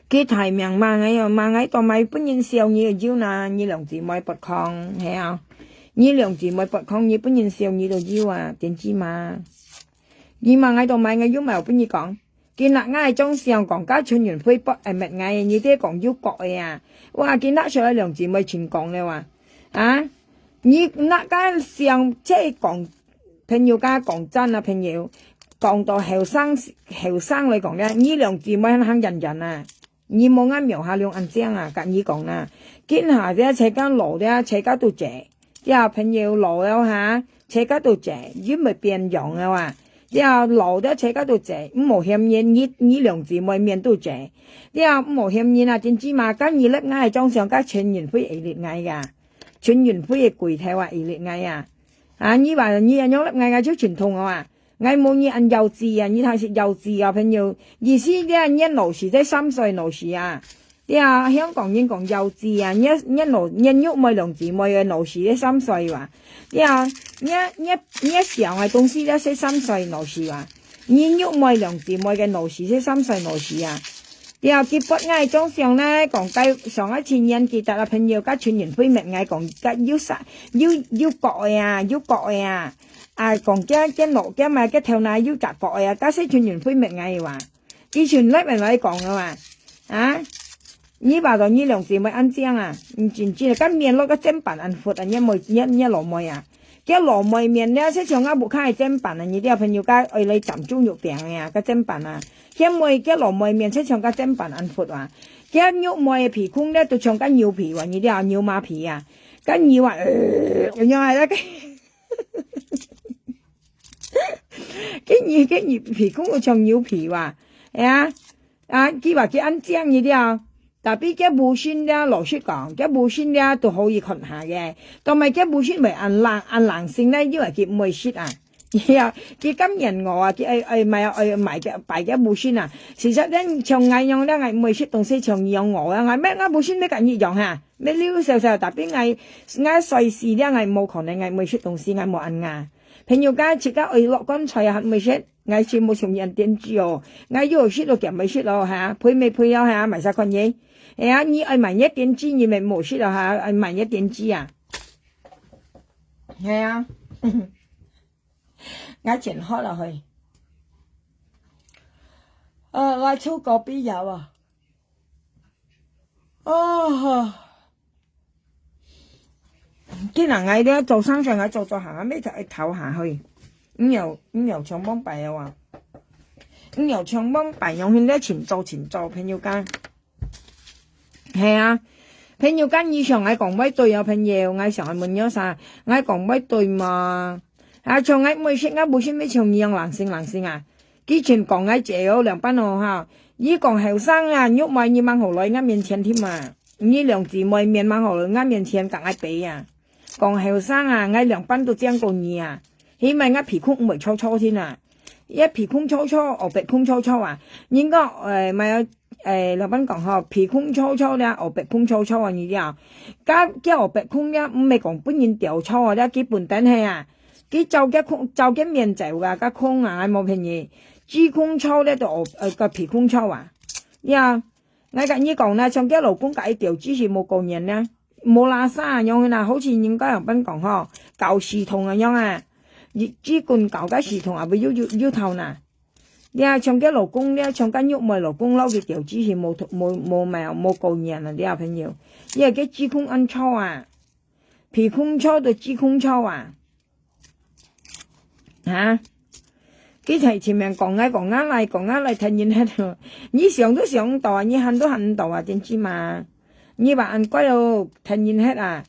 佢大名罵𠊎哦，罵𠊎當賣分人笑你就有啦，你兩姊妹發狂，係啊。你兩姊妹發狂，你分人笑你就有啊，點知嘛？你罵𠊎當賣，𠊎有無分你講？ 佢拿𠊎个張相講，該陳雲輝發，哎，罵𠊎，你這講有國个啊。哇，佢拿出來兩姊妹真講了啊。啊，你拿該相，這講，朋友家講真啊，朋友，講到後生，後生來講咧，你兩姊妹還行遠遠啊。你無𠊎廟下兩恁靚啊，佮你講啊。今下這自家老這，自家都濟。 這朋友老了哈，自家都濟，又毋會變樣了啊。這老了自家都濟，毋好嫌人，你你兩姊妹面都濟。這毋好嫌人啊，真知嘛，該你立𠊎个張相，該陳雲輝會立𠊎个，陳雲輝个鬼頭啊，會立𠊎啊。啊，你話你恁樣立𠊎，𠊎就真痛啊。 𠊎無你恁幼稚啊，你還係幼稚啊，朋友。意思這年老時，這三歲老時啊。對啊，香港人講幼稚啊，你你老你玉妹兩姊妹个老時，這三歲哇。對啊，你你你想个東西，這係三歲老時哇。你玉妹兩姊妹个老時，係三歲老時啊。對啊，佢發𠊎張相呢，講該上一次年紀大个朋友，該陳雲輝罵𠊎講，該有啥有有國个啊，有國个啊。 啊，講厥厥老厥嘛，厥頭那有隻角个啊，該係陳雲輝罵𠊎个哇。佢全來罵𠊎講个哇。啊，你話到你兩姊妹恁靚啊，你真正个面落个砧板恁闊啊，你妹你你老妹啊。厥老妹面咧，係像𠊎屋下个砧板啊，你這朋友家愛來斬豬肉餅个啊，該砧板啊。厥妹厥老妹面係像該砧板恁闊啊。厥玉妹个鼻空咧，都像該牛皮哇，你這牛嫲皮啊。該牛啊，呃，有影啊，該 該你該你皮公有像牛皮哇，哎呀，啊，佢話佢恁靚你了，tapi佢無信了，老實講，佢無信了都可以看下个，但係佢無信會恁冷恁冷性呢，因為佢毋會食啊，佢啊，佢甘願餓啊，佢愛，愛買，愛買个，擺个無心啊。事實上，像𠊎樣，𠊎毋會食東西，像你樣餓啊，𠊎乜，𠊎無心乜甲你樣哈，乜溜笑笑，tapi𠊎，𠊎衰死了，𠊎無可能，𠊎毋會食東西，𠊎無恁啊。朋友家自家愛落棺材啊，還毋會食，𠊎是無像人電子哦，𠊎有食咯，減會食咯哈，賠乜賠咯哈，買啥款嘢？哎呀，你愛買你電子，你乜無食咯哈，愛買你電子啊。係啊。𠊎真好了嘿。呃，𠊎抽个必要啊。哦，今日𠊎咧做生意，𠊎做做下，乜就愛偷下去。你有，你有上網擺个哇？你有上網擺，用現在請做，請做，朋友家。 係啊，朋友間以上𠊎講會對哦，朋友，𠊎想愛問你啥，𠊎講會對嘛？啊，像𠊎毋會食，𠊎無食，乜像你樣冷靜冷靜啊。佢前講𠊎姐哦，兩班哦哈，佢講後生啊，玉妹你吂好來𠊎面前添啊，你兩姊妹面吂好來𠊎面前甲𠊎比啊。講後生啊，𠊎兩班都靚過你啊，起碼𠊎鼻空毋會臭臭添啊。一鼻空臭臭，哦，鼻空臭臭啊，人講，誒，買 誒，老闆講吼，鼻空臭臭了，哦，鼻空臭臭啊，你了。該叫哦，鼻空了，毋係講分人調臭啊，了佢本等係啊。佢照个空，照个面走啊，該空啊，無便宜。鼻空臭了就哦，呃，个鼻空臭啊。呀，𠊎甲你講啦，像佢老公甲佢調，只是無過年啦，無拉沙啊，樣啦，好似人家老闆講吼，搞系統啊樣啊，一支棍搞个系統啊，毋又又又頭呐。 這像个老公，這像个玉妹老公，摎佢調子係無無無無無夠年啊，這朋友。這个指控恁臭啊，鼻空臭都指控臭啊。哈？佢在前面講啊講啊來，講啊來，聽人歇咯。你想都想毋到啊，你喊都喊毋到啊，點知嘛？你話恁怪哦，聽人歇啊。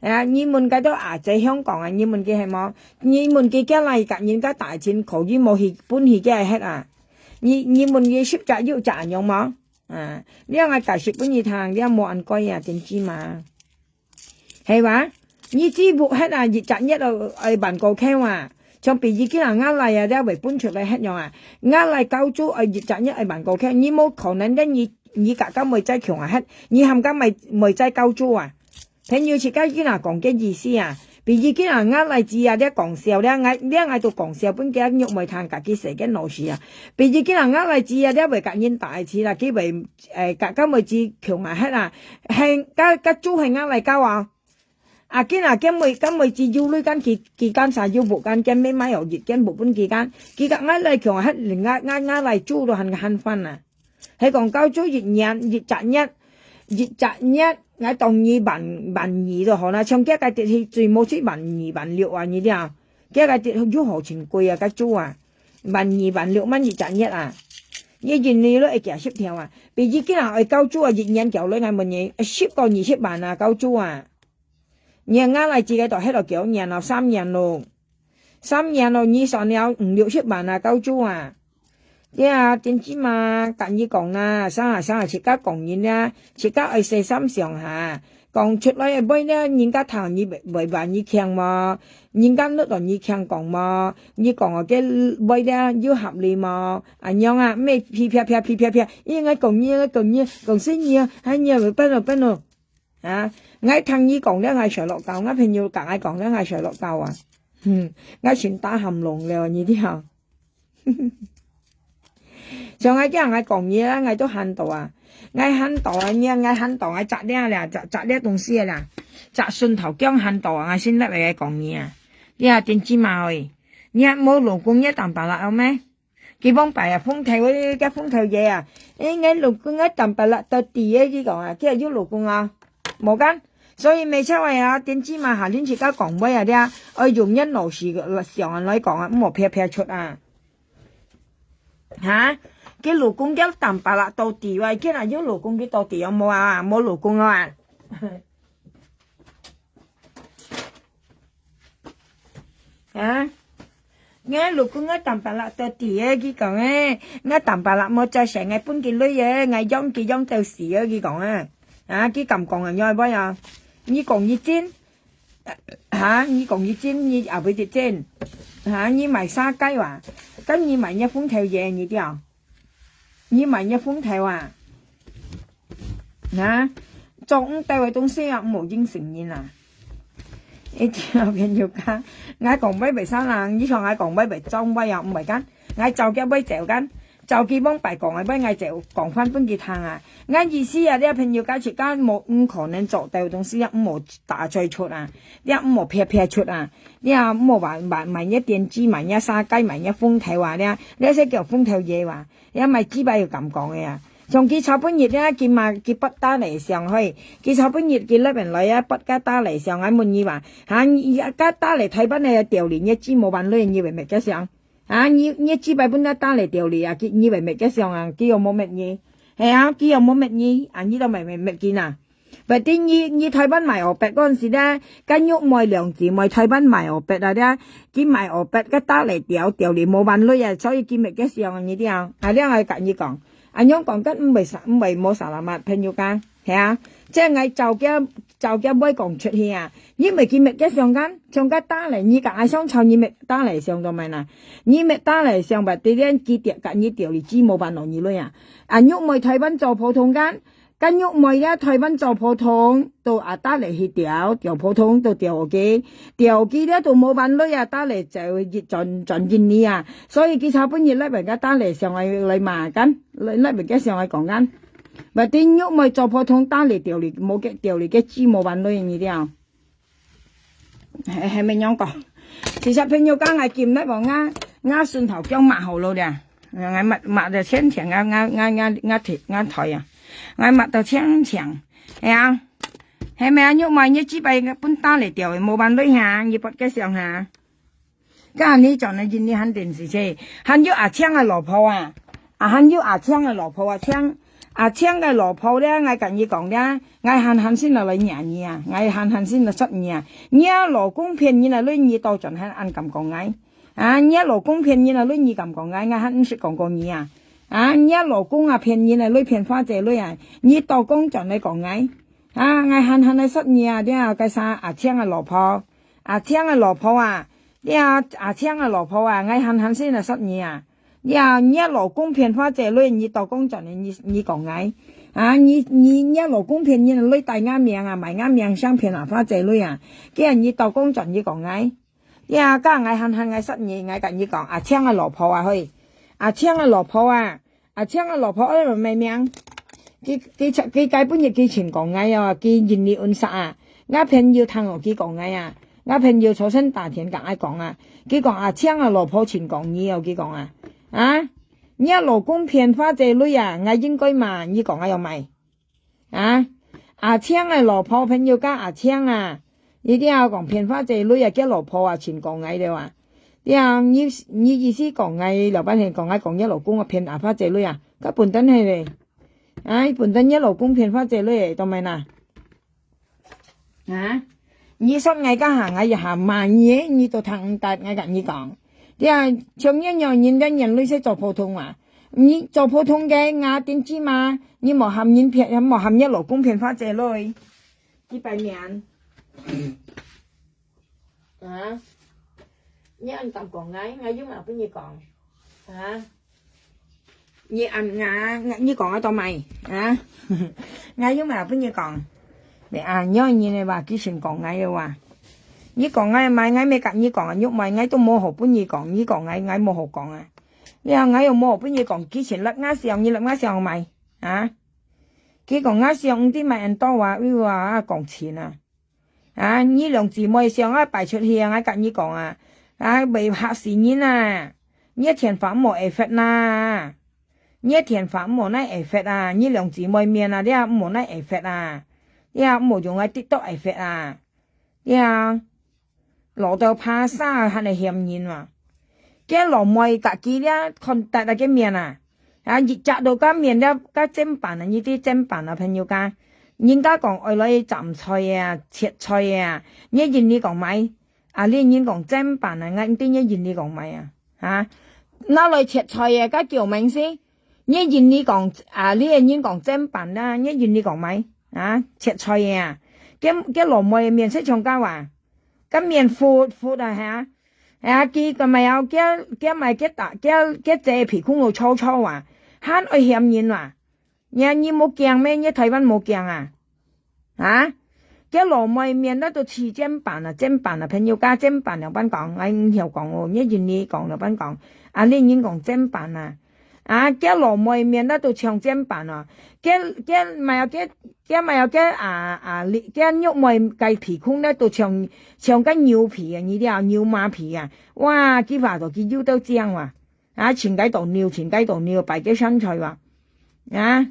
啊，你問該兜阿姐香港啊，你問佢係無？你問佢，佢來甲人家大錢可以無去分佢个歇啊？你你問佢十隻有隻樣無？啊，你愛解釋分佢聽，你無恁該啊，點知嘛？係哇？你知屋歇啊，一隻月哦，愛萬過箍啊。像比如今日𠊎來啊，你會分出來歇樣啊？𠊎來交租愛一隻月愛萬過箍，你無可能，你你甲甲妹仔窮啊歇，你喊甲妹妹仔交租啊？ 朋友自家囡仔講个意思啊，比如囡仔𠊎來知啊，這講笑，這𠊎這𠊎都講笑，分佢玉妹聽家己細个老師啊。比如囡仔𠊎來知啊，這會甲人大事啦，佢會誒甲甲妹子窮啊，係啦，係甲甲豬係𠊎來搞啊。啊，囡仔甲妹甲妹子有鐳間佢佢間啥有無間，佢乜買有一間無分佢間，佢甲𠊎來窮啊，係𠊎𠊎𠊎來豬都還還翻啊。 係講交租一年一隻月，一隻月，𠊎當你萬萬二就好啦，像佢个跌去最無去萬二萬六啊，你知啊？佢个跌又好真貴啊，該租啊，萬二萬六萬一隻月啊，你一年都會幾十條啊，比如今日愛交租啊，一年交落來問你，十個二十萬啊，交租啊。 你𠊎來自家都歇了幾多年了，三年咯。三年咯，你算了五六十萬啊，交租啊。對啊，點知嘛，甲你講啊，生啊生啊，自家講人啊，自家愛細心想下。講出來个話呢，人家聽你會會話你聽無？人家摎你聽講無？你講个話呢，有合理無？恁樣啊，毋係噼啪啪噼啪啪，應該講你，講你，講死你啊，哎呀，會辦咯，辦咯。 啊，𠊎聽你講了，𠊎睡落覺，𠊎朋友甲𠊎講了，𠊎睡落覺啊。哼，𠊎先打喊聾了，你知吼？像𠊎這樣，𠊎講你啦，𠊎都喊到啊，𠊎喊到啊，你啊，𠊎喊到，𠊎摘了啦，摘摘了東西啦，摘順頭薑喊到啊，𠊎先落來講你啊。你啊，點知嘛喂，你啊，無老公也當巴拉好咩？ 佢往擺啊，風頭个，个風頭爺啊，誒，𠊎老公个淡白啦，到底个，佢講啊，佢有老公啊，無講。所以每次話啊，電視嘛，下輪自家講話啊，這，愛用人老實个想來講啊，毋好撇撇出啊。哈？佢老公个淡白啦，到底哇，佢若有老公，佢到底有無啊？無老公啊？ 啊，𠊎老公个淡白啦，到底个，佢講个，𠊎淡白啦，無再生个，分佢女个，𠊎養佢養到死个，佢講啊。啊，佢敢講啊，你愛不愛啊？你講佢真，哈，你講佢真，你也會得真。哈，你賣沙雞哇？該你賣若紅豆嘢，你知無？你賣若紅豆啊？哈，做毋到个東西啊，毋好應承人啊！一條朋友講，𠊎講話袂煞人，你像𠊎講話袂中話啊，毋會kan？𠊎照佢話走kan？照佢往擺講个話，𠊎就講翻分佢聽啊！𠊎意思啊，這朋友講自家無，毋可能做到个東西啊，毋好打嘴出啊，這毋好撇撇出啊！ 你啊，莫話買買若電子，買若沙雞，買若紅豆啊，你啊，你係叫紅豆嘢哇？你啊，買幾擺有敢講个啊？像佢昨晡日咧，佢嘛佢發打嚟上去，佢昨晡日佢那邊來啊，發个打嚟上，𠊎問你話，哈，你啊，个打嚟台灣个調理，你知無萬類，你會滅个上？啊，你你幾擺分佢打嚟調理啊？佢你會滅个上啊？佢有無滅你？係啊，佢有無滅你？啊，你都未未滅佢啊？ Berarti你你台灣賣烏白嗰陣時咧，該玉妹兩姊妹台灣賣烏白啊咧，佢賣烏白，該打來調調你無萬類啊，所以佢滅个上啊，你知啊？啊，這𠊎甲你講，啊，恁樣講，該毋會啥，毋會無salamat，朋友講，係啊，這𠊎照佢照佢會講出去啊，你毋會佢滅个上kan，像該打來，你甲𠊎相吵，你滅打來上做麼个啦？你滅打來上，berarti咧，佢調甲你調你知無萬咯，你類啊？啊，玉妹台灣做普通kan， 該玉妹這台灣做普通，都啊打來去調，調普通都調OK，調佢這都無萬類啊，打來走一轉轉印尼啊，所以佢昨晡日那邊个打來上來來罵kan，那邊个上來講kan，berarti玉妹做普通打來調你，無个調你个知無萬類你了。 係係，毋樣講。其實朋友講，𠊎今日無，𠊎𠊎順頭腳抹好了咧。𠊎抹抹到淨淨，𠊎𠊎𠊎𠊎𠊎𢕕𠊎台啊，𠊎抹到淨淨。係啊，係毋係啊？玉妹，你這擺分打來調个，無萬類哈，你發个上哈。 該恁呢轉來印尼還電視車，還有阿青个老婆啊，啊還有阿青个老婆啊，青阿青个老婆咧，𠊎甲你講咧，𠊎還還先來惹你啊，𠊎還還先來說你啊，你啊老公騙人啊，你你倒轉還恁敢講𠊎？啊，你啊老公騙人啊，你你敢講𠊎？𠊎還毋識講過你啊？啊，你啊老公啊騙人啊，你騙花姐你啊，你倒講轉來講𠊎？啊，𠊎還還來說你啊，這个啥阿青个老婆，阿青个老婆啊， 這阿青个老婆啊，𠊎還還先來說你啊。這若老公騙花姐你，你倒講轉你你講𠊎。啊，你你若老公騙人，你帶𠊎命啊，賣𠊎命相騙啊花姐你啊。今日你倒講轉你講𠊎。這个𠊎還還𠊎說你，𠊎甲你講，阿青个老婆啊嘿，阿青个老婆啊， 阿青个老婆愛命命，佢佢佢該本日佢尋講𠊎哦，佢印尼運煞啊。𠊎朋友聽哦，佢講𠊎啊，𠊎朋友昨先打電甲𠊎講啊，佢講阿青个老婆尋講你哦，佢講啊，啊，你老公騙花姐你啊，𠊎應該罵你講𠊎要買。 啊，阿青个老婆，朋友甲阿青啊，你聽𠊎講騙花姐你啊，佢老婆啊，尋講𠊎了啊。你啊，你你意思講𠊎老闆娘講𠊎講你老公啊騙阿花姐你啊，該本等係咧。啊，本等你老公騙花姐你，當然啦。啊，你說𠊎該下，𠊎一下罵你，你都聽毋得，𠊎甲你講。你啊，像你樣人，人類識做普通話， 你做普通个，𠊎頂知嘛，你莫喊人騙，莫喊你老公騙花姐你。幾擺面。啊？你恁敢講𠊎，𠊎有麼分你講？啊？你恁𠊎，你講𠊎做麼？啊？𠊎有麼分你講？你啊，你人个話，佢先講𠊎个話。你講𠊎嘛，𠊎乜甲你講啊，你毋愛，𠊎都無好分你講，你講𠊎，𠊎無好講啊。 了，𠊎又無分你講，佢先立𠊎相，你立𠊎相買，啊？佢講𠊎相毋知買恁多啊，又啊，講錢啊。啊，你兩姊妹相啊，擺出去啊，𠊎甲你講啊，啊，會嚇死人啊！你个電話毋好會發啦，你个電話毋好拿會發啊，你兩姊妹面啊，你也毋好拿會發啊，你也毋好用个TikTok會發啊，你啊。 老到怕啥還係嫌人嘛。該老妹家己了看得个面啊，啊，一隻到个面了，个砧板啊，你知砧板啊，朋友家，人家講愛來斬菜啊，切菜啊，你印尼講買，啊，你人講砧板啊，𠊎毋知你印尼講買啊，啊，拿來切菜啊，个救命先，你印尼講，啊，你人講砧板啊，你印尼講買，啊，切菜啊，該該老妹面色像狗啊。 个面闊闊啊哈，哎呀，佢个乜有，佢，佢乜佢打，佢，佢坐鼻空度坐坐啊，還愛嫌人啊？你，你無驚咩？你台灣無驚啊？啊？佢老妹面那都起肩膀啊，肩膀啊，朋友家肩膀，老闆講，哎，你曉講哦，你印尼講，老闆講，啊，你人講肩膀啊。啊，佢老妹面那都像肩膀啊，佢，佢乜有佢，佢乜有佢啊，啊，佢肉妹个鼻空那都像，像个牛皮啊，你知道，牛麻皮啊。 哇，佢話到佢有到靚哇！啊，尋該度尿，尋該度尿，擺个身材哇！啊，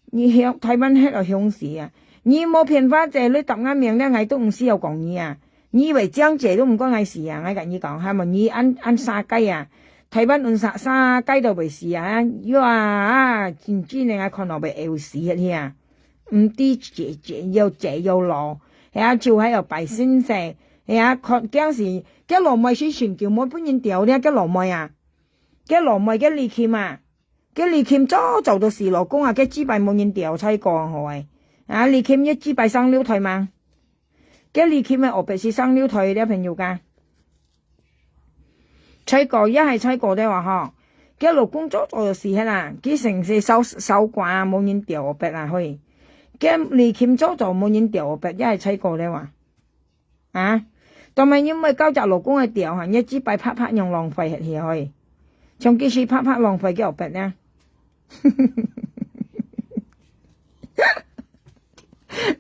你向台灣迄個雄起啊！你無騙話者，你答𠊎名了，𠊎都毋需要講你啊！你以為靚姐都毋管𠊎事啊！𠊎跟你講，係無？你恁，恁沙雞啊！台灣人沙，沙雞都會死啊！喲啊，真正个，𠊎看到會會死个啊！毋知姐，姐又，姐又老，係啊，就還有擺身勢，係啊，看，驚死，該老妹是尋求無分人屌了，該老妹啊！ 該老妹，該李琴啊，該李琴早早都死老公啊，該幾擺無人屌，才講好誒。啊，李琴一幾擺生六胎嘛？該李琴个後背是生六胎了，朋友家。才講，也係才講个話吼，該老公早早就死忒啦，佢成世守，守寡啊，無人屌後背啊，嘿。該李琴早早無人屌後背，也係才講个話。 啊，當然你毋會搞隻老公个屌哈，你幾擺白白樣浪費忒去嘿。像佢係白白浪費个後背呢。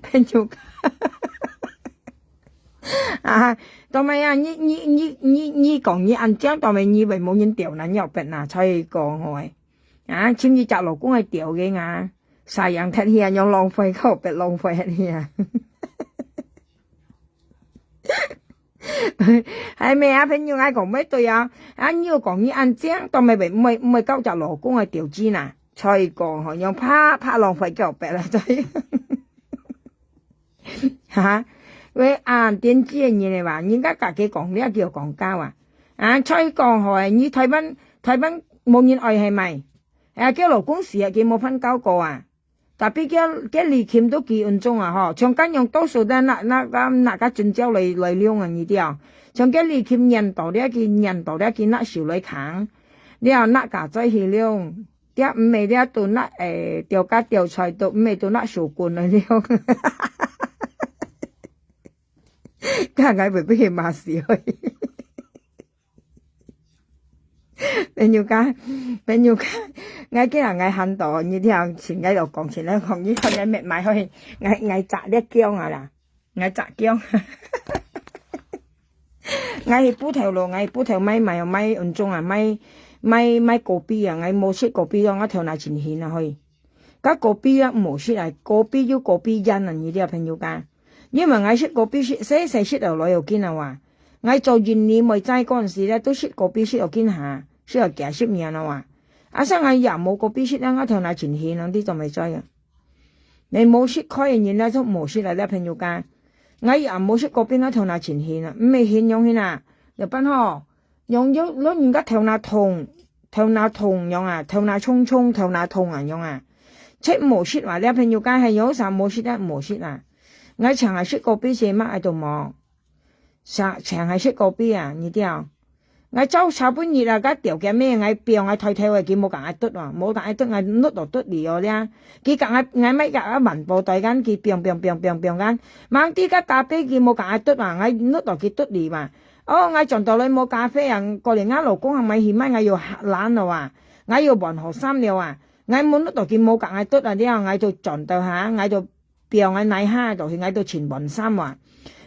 朋友家。啊，當然啊，你，你，你，你，你講你恁靚，當然你會無人屌啦，你後背啦，所以講吼誒。啊，尋一隻老公个屌个啊，sayang忒去啊，樣浪費，後背浪費忒去啊。 係咩啊，朋友，𠊎講乜對啊。啊，你又講你恁靚，當然會，毋會，毋會搞隻老公个條件啊。所以講吼，樣白白浪費个後背啦，所以。哈，喂，啊，電視个人个話，人家家己講，你也叫講假啊。啊，所以講吼，你台灣，台灣無人愛係咪？啊，叫老公死啊，佢無辦法搞過啊。 Tapi該，該李琴都幾穩重啊吼，像恁樣多數都拿，拿，拿，拿个證照來，來用啊，你知啊？像該李琴拈到了，佢拈到了，佢拿手來扛，了拿架仔去用，這毋係了都拿，誒，吊架吊出來，都毋係都拿手棍來用。看來會被罵死了。 朋友家，朋友家，𠊎今日𠊎喊到，你聽，請𠊎就講，請𠊎講，你看𠊎乜買好，𠊎，𠊎摘了薑啊啦，𠊎摘薑。𠊎去埔頭路，𠊎去埔頭買，買，買運種啊，買，買，買kopi啊，𠊎無食kopi咯，𠊎頭那盡眩啊，嘿。該kopi啊，無食啊，kopi有kopi菸啊，你知啊，朋友家。因為𠊎食kopi食，細細食落來有緊啊哇。 𠊎做印尼妹仔嗰陣時咧，都食kopi食到今下，食到幾十年了哇。啊，像𠊎也無kopi食咧，𠊎頭那盡眩啊，你做毋知啊？你無食開个人咧，就無食啊，這朋友家。𠊎也無食kopi，𠊎頭那盡眩啊，毋係眩樣眩啊，有辦吼，樣有，老人家頭那痛，頭那痛樣啊，頭那重重，頭那痛啊樣啊。切無食啊，這朋友家係有啥無食啊，無食啊。𠊎常下食kopi食嘛，愛到無？ 啥，常下食kopi啊，你知啊？𠊎朝朝本日啊，該條件咩，𠊎放𠊎抬頭个，佢無共𠊎剁啊，無共𠊎剁，𠊎熝到剁離哦咧。佢共𠊎，𠊎買个啊萬寶袋間，佢放放放放放間，吂知該咖啡佢無共𠊎剁啊，𠊎熝到佢剁離嘛。哦，𠊎轉到來無咖啡啊，過來𠊎老公還買去買，𠊎又懶了啊，𠊎又換好衫了啊，𠊎無熝到佢無共𠊎剁啊，了，𠊎就轉到下，𠊎就 放个泥下，就去𠊎都尋換衫哇。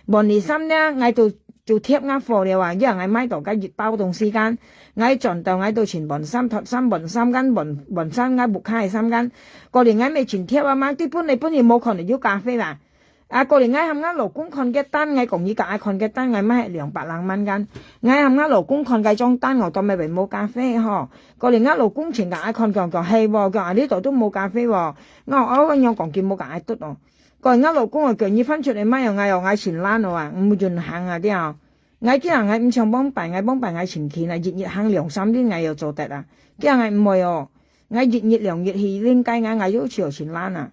換了衫呢，𠊎都，就貼𠊎貨了啊，因為𠊎買到該一包東西間，𠊎轉到𠊎都尋換衫、脫衫、換衫間、換，換衫，𠊎屋下个衫間。過了𠊎乜尋貼啊嘛，佢本來本來無看到有咖啡啦。啊，過了𠊎喊𠊎老公看个單，𠊎講你共𠊎看个單，𠊎買兩百零萬間。𠊎喊𠊎老公看該張單，𠊎當然會無咖啡吼。過了𠊎老公尋共𠊎看，講，講，係喎，講，啊，呢度都無咖啡喎。𠊎，哦，𠊎樣講佢無共𠊎剁哦。 講𠊎老公啊，叫你翻出來買哦，𠊎哦，𠊎盡懶哦啊，毋願行啊，對啊。𠊎今日𠊎毋像往擺，𠊎往擺𠊎盡勤啊，日日行兩三輪𠊎又做得啊。今日𠊎毋會哦，𠊎一日兩日去輪街，𠊎，𠊎又就盡懶啊。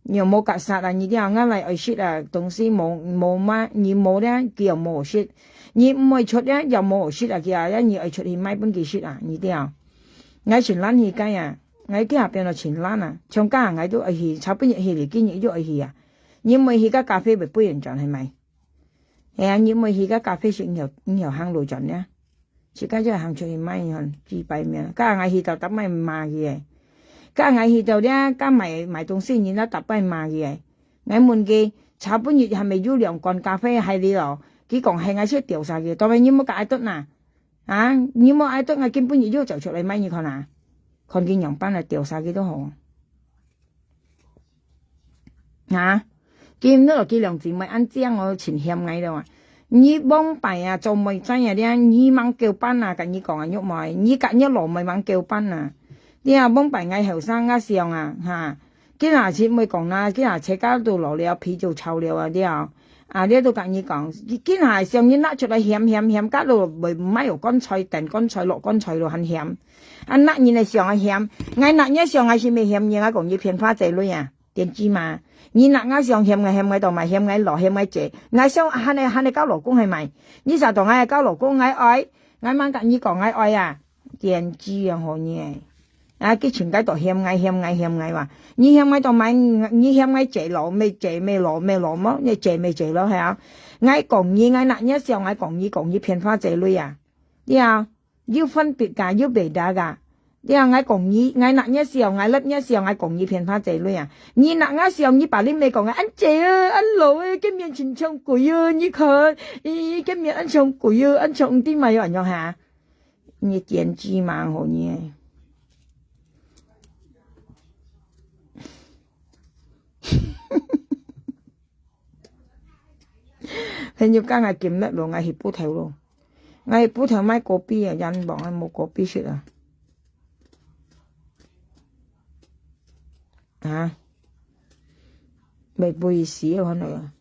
你又無甲殺啊，你聽，𠊎來愛食啊，東西無，無買，你無咧，佢又無好食。你毋愛出咧，又無好食啊，佢啊，你愛出去買分佢食啊，你聽。𠊎盡懶去該啊，𠊎今下變到盡懶啊，像今下𠊎都愛去，差不多去了，今日又愛去啊。你毋愛去，該咖啡會飛人轉去買。係啊，你毋愛去，該咖啡食，你又，你又行路轉咧。 自家就行出去買，你看，幾擺面。該𠊎去到逐擺罵佢个。該𠊎去到咧，該買，買東西人啊，逐擺罵佢个。𠊎問佢，昨晡日還無有兩罐咖啡還你咯？佢講係𠊎先掉下去，當然你莫甲愛得哪。啊，你莫愛得，𠊎今晡日又走出來買，你看啊。看佢仰般來掉下去都好。 啊，今日佢兩姊妹恁靚哦，盡嫌𠊎了啊。你往擺啊，做妹仔啊，你，你吂夠班啊，甲你講啊，玉妹，你甲你老妹吂夠班啊。你啊，往擺𠊎後生，𠊎想啊，哈，今下姊妹講啦，今下自家都老了，皮就糙了啊，了。啊，你都甲你講，今下想你拿出來嫌嫌嫌，甲都袂，毋愛有棺材，等棺材，落棺材都還嫌。 啊，拿人个相啊嫌，𠊎拿若相啊係毋係嫌人啊？講你騙花姐鐳啊，電子嘛。你拿吾相嫌𠊎，嫌𠊎到買，嫌𠊎老，嫌𠊎姐。𠊎相還係，還係交老公係買？你啥到𠊎交老公，𠊎愛，𠊎吂甲你講𠊎愛啊，電子啊，好你。啊，佢全該到嫌𠊎，嫌𠊎，嫌𠊎哇。你嫌𠊎到買，你嫌𠊎姐老，乜姐乜老，乜老麼，你姐乜姐咯，係啊。𠊎講你，𠊎拿若相，𠊎講你，講你騙花姐鐳啊。對啊。 有分別个，有別个。你啊，𠊎講你，𠊎拿若相，𠊎立若相，𠊎講你騙花姐鐳啊。你拿吾相，你把你妹講个，恁姐啊，恁老欸，見面盡像鬼啊，你看，咦，見面恁像鬼啊，恁像毋知嘛，又恁樣哈？你電子嘛，好你。朋友講𠊎今日咯，𠊎去鋪頭咯。 𠊎去鋪頭買果皮啊，人忙啊，無果皮食啊。啊？袂背時啊，可能啊。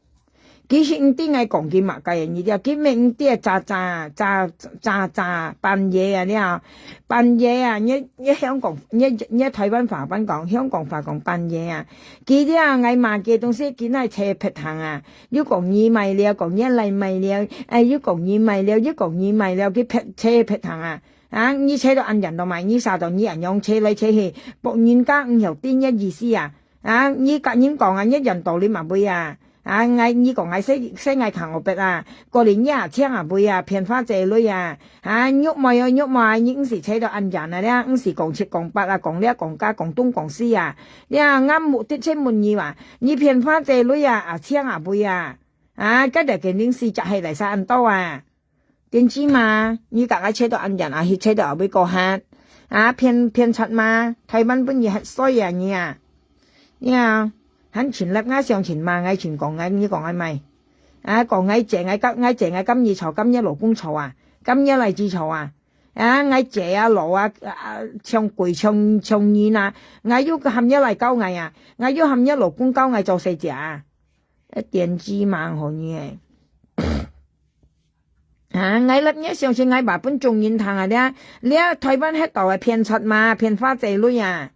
其實毋知𠊎講佢麼个，你知啊，佢毋知啊，早早，早，早，早，半夜啊，你啊，半夜啊，你，你香港，你，你台灣話般講，香港話講半夜啊。佢這啊，𠊎買个東西，佢拿車別行啊。 又講你買了，講你來買了，哎，又講你買了，又講你買了，佢撇，車撇行啊。啊，你車到恁遠都買，你啥到你恁樣車來車去，別人家毋曉得你意思啊。啊，你甲人講啊，你遠到你嘛會啊。啊，𠊎，你講𠊎細，細𠊎扛我別啊，過年你啊，請啊會啊，騙花姐鐳啊。啊，玉妹啊，玉妹啊，你毋使車到恁遠啊，你毋使講七講八啊，講這講該，講東講西啊。你啊，𠊎目的請問你啊， 你騙花姐鐳啊，啊，請啊會啊。啊，該條件零時就係來晒恁多啊。電子嘛，你甲𠊎車到恁遠啊，去車到後尾過限。啊，騙，騙出嘛，台灣本人還衰啊你啊。你啊，還盡力𠊎相親嘛，𠊎盡講𠊎，你講𠊎買。啊，講𠊎姐，𠊎甲，𠊎姐，𠊎甲你吵，甲你老公吵啊，甲你倈仔吵啊。啊，𠊎姐啊，老啊，啊，像鬼，像，像人啊，𠊎又喊你來搞𠊎啊，𠊎又喊你老公搞𠊎做細姐啊。 啊，電子嘛，好你欸。啊，𠊎立若相信𠊎話分眾人聽啊，這，這台灣歇到个騙出嘛，騙花姐鐳啊。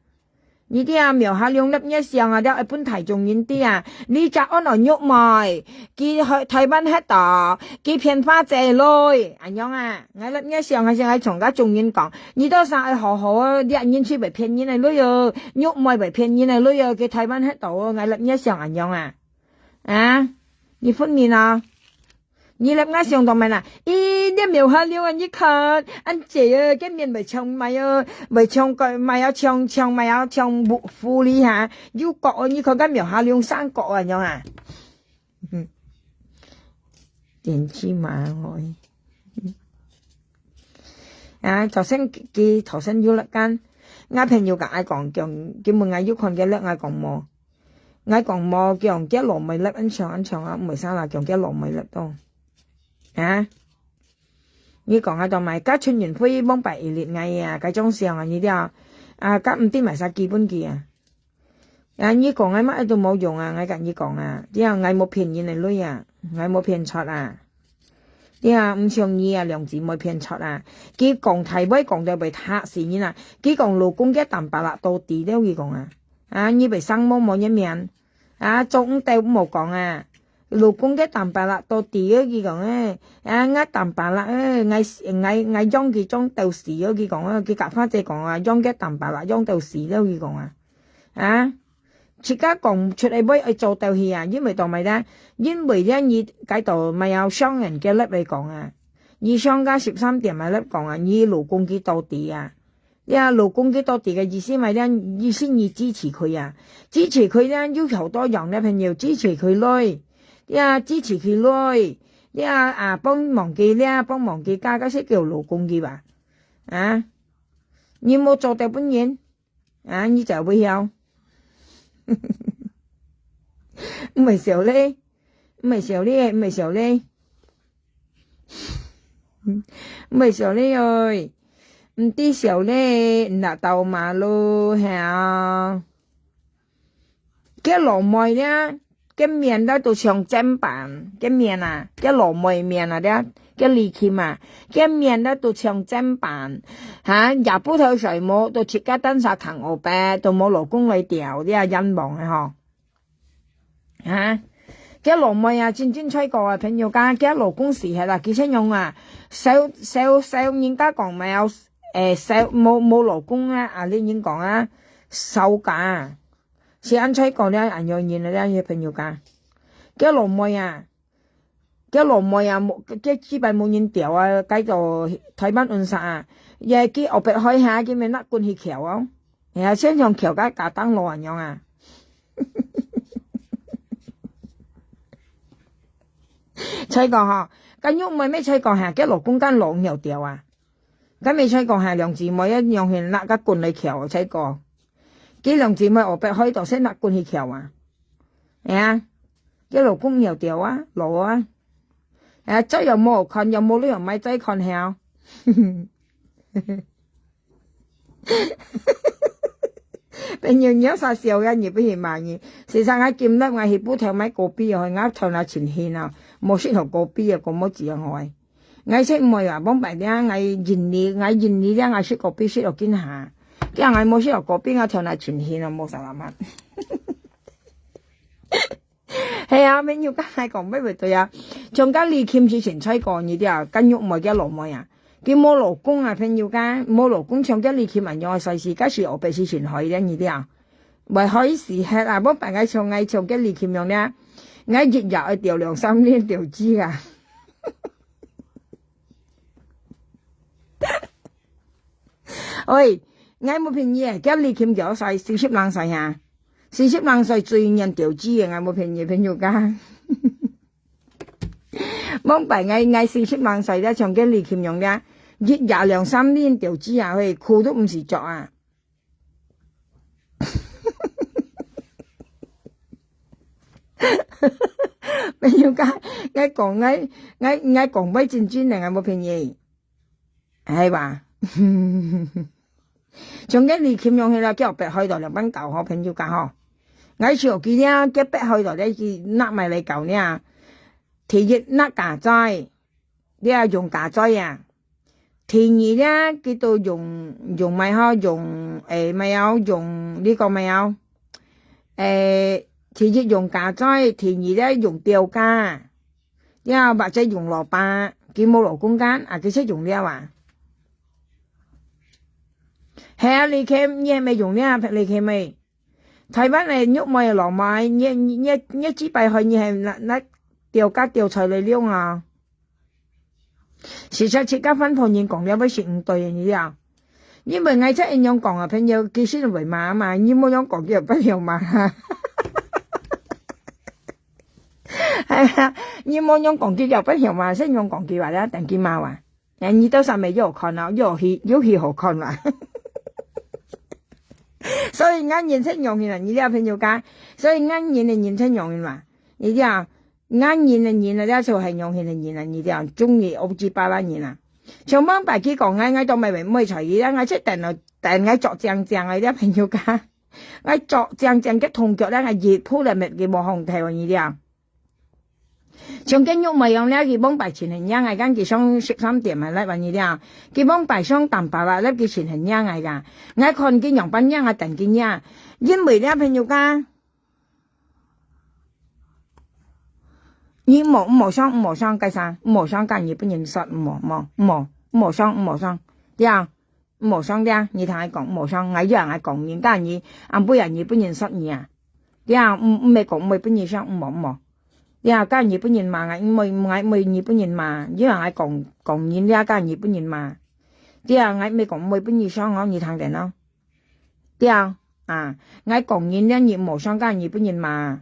你這啊，廟下龍立若相啊，這愛分大眾人知啊。你隻安安玉妹，佢去台灣歇到，佢騙花姐鐳，恁樣啊。𠊎立若相還係𠊎從甲眾人講，你兜儕愛好好哦，這人就會騙人个鐳哦，玉妹會騙人个鐳哦，佢台灣歇到哦，𠊎立若相恁樣啊。 啊，你分明啊！你立𠊎相當慢啊！咦，你廟下龍啊，你看，恁姐啊，見面袂像賣啊，袂像个賣啊，像，像賣啊，像狐，狐狸哈，有角哦，你看該廟下龍生角啊，樣啊？電子嘛，哦。啊，頭先佢，佢頭先有一間，𠊎朋友甲𠊎講，講，佢問𠊎有看見了，𠊎講無。 𠊎講無，講佢老妹立恁長恁長啊，毋會生啦，講佢老妹立到。啊？你講啊，做麼个？該春運會往擺一列𠊎啊，該種相啊，你了，啊，該毋知買啥寄分佢啊。啊，你講𠊎麼个都無用啊，𠊎甲你講啊，了，𠊎無騙人个鐳啊，𠊎無騙出啊。 呀，毋像你啊，兩姊妹騙出啊。佢講大話講到會嚇死人啊。佢講老公个擔把啦到底了，佢講啊。啊，你會生毛毛一面。啊，做毋到毋好講啊。老公个蛋白啦，到底个佢講誒，啊，𠊎蛋白啦，誒，𠊎𠊎𠊎養佢種到死个佢講啊，佢甲花姐講啊，養个蛋白啦，養到死了佢講啊。啊，自家講出來會愛做到去啊，因為到麼个？因為咧，你該到麼个商人个粒來講啊，你上个十三點个粒講啊，你老公佢到底啊。 呀，老公佢到底个意思嘛，這意思你支持佢啊。支持佢咧，有好多樣个朋友支持佢來，呀，支持佢來，呀，啊，幫忙佢咧，幫忙佢家，該係叫老公佢吧？啊，你無做得分人，啊，你就會曉。毋會笑咧，毋會笑咧，毋會笑咧。 毋會笑咧哦，毋知笑咧，毋拿到馬路，係啊。該老妹咧，該面咧都像砧板，該面啊，該老妹面啊，該該李琴啊，該面咧都像砧板，哈，也不偷睡目，都自家單儕扛後背，都無老公來吊，這冤枉个吼。 哈，該老妹啊，真正衰過啊，朋友家，該老公死忒啦，佢先用啊，少少少人家講嘛，誒，少無無老公啊，啊，你人講啊，少家啊，是恁衰過了，恁樣人啊，這些朋友家，該老妹啊， 該老妹啊，無，該基本無人吊啊，該个台灣運勢啊，也佢後壁開下，佢咪拿棍去敲哦。哎呀，先像敲个家當路恁樣啊。衰過吼，該玉妹乜衰過哈，該老公間老鳥吊啊。 該尾衰過下兩姊妹一樣係拿个棍來敲，衰過。佢兩姊妹後壁開到先拿棍去敲啊。哎呀，佢老公又吊啊，老啊。哎呀，再又無好看，又無你又買再看曉。朋友，你有啥笑个，你不去罵你。事實上，今日我去鋪頭買果皮哦，我頭那盡興啊，無食好果皮啊，果無止啊我。 𠊎識毋會啊，往擺了，𠊎忍你，𠊎忍你了，𠊎食果皮食到今下。叫𠊎無食到果皮，𠊎頭那盡興啊，無啥啦嘛。係啊，朋友家，𠊎講乜會對啊。像該李琴之前衰過你知啊，該玉妹个老妹啊，佢無老公啊，朋友家，無老公像該李琴恁樣个衰死，該時後背時先害了你知啊。會害死忒啊，往擺𠊎像𠊎像該李琴樣了，𠊎一日愛吊兩三輪吊枝啊。 喂，𠊎無騙你，該李琴幾多歲？四十零歲哈？四十零歲最年吊枝个，𠊎無騙你，朋友家。往擺𠊎，𠊎四十零歲了，像該李琴樣了，一夜兩三輪吊枝啊，嘿，褲都毋使著啊。朋友家，𠊎講，𠊎，𠊎，𠊎講毋係真真个，𠊎無騙你。 係吧？像該李琴樣係啦，叫別開到兩班搞吼，朋友家吼。𠊎笑佢咧，叫別開到咧，佢拿麼个來搞呢？第一，拿家財，你啊用家財啊。第二咧，佢都用，用麼个吼？用，誒，麼个哦？用，你講麼个哦？誒，第一用家財，第二咧用吊家。 呀，或者用老爸，佢無老公間，啊，佢識用了啊。係啊，李琴，你係毋係用了啊，李琴妹？台灣个玉妹个老妹，你，你，你，你幾擺害你係拿，拿吊家吊菜來用啊？實在自家翻頭人講了，會係毋對个，你了。 因為𠊎在恁樣講啊，朋友，其實會罵嘛，你無樣講佢又不曉罵。哎呀，你無樣講佢又不曉罵，先樣講佢話了，等佢罵話。哎，你到上面又好看啊，又去，又去好看啦。所以𠊎人才用心啊，你了朋友家，所以𠊎人个人才用心嘛，你知啊？ 𠊎人个人啊，這就係用心个人啊，你這樣中意烏七八糟人啊。像往擺佢講，𠊎，𠊎都毋會，毋會睬佢啦，𠊎就等了，等𠊎著靚靚个這朋友家。𠊎著靚靚个同腳咧，𠊎一步咧，乜佢無放頭，你這樣。像該玉妹樣咧，佢往擺盡係靚，𠊎講佢上十三點啊，來話你這樣。佢往擺上淡薄啊，來佢盡係靚个。𠊎看佢樣般靚啊，等佢靚。因為這朋友家，你毋好，毋好想，毋好想該啥，毋好想佮日本人說，毋好，毋好，毋好，毋好想，毋好想，對啊，毋好想對啊，你聽𠊎講，毋好想，𠊎以後𠊎講人家你，暗晡夜日本人說你啊，對啊，毋，毋係講毋會分你想，毋好，毋好，對啊，佮日本人罵，𠊎毋會，𠊎毋會日本人罵，以後𠊎講，講人了佮日本人罵，對啊，𠊎毋係講毋會分你想哦，你聽等哦。 對啊，啊，𠊎講人了你毋好想佮日本人罵。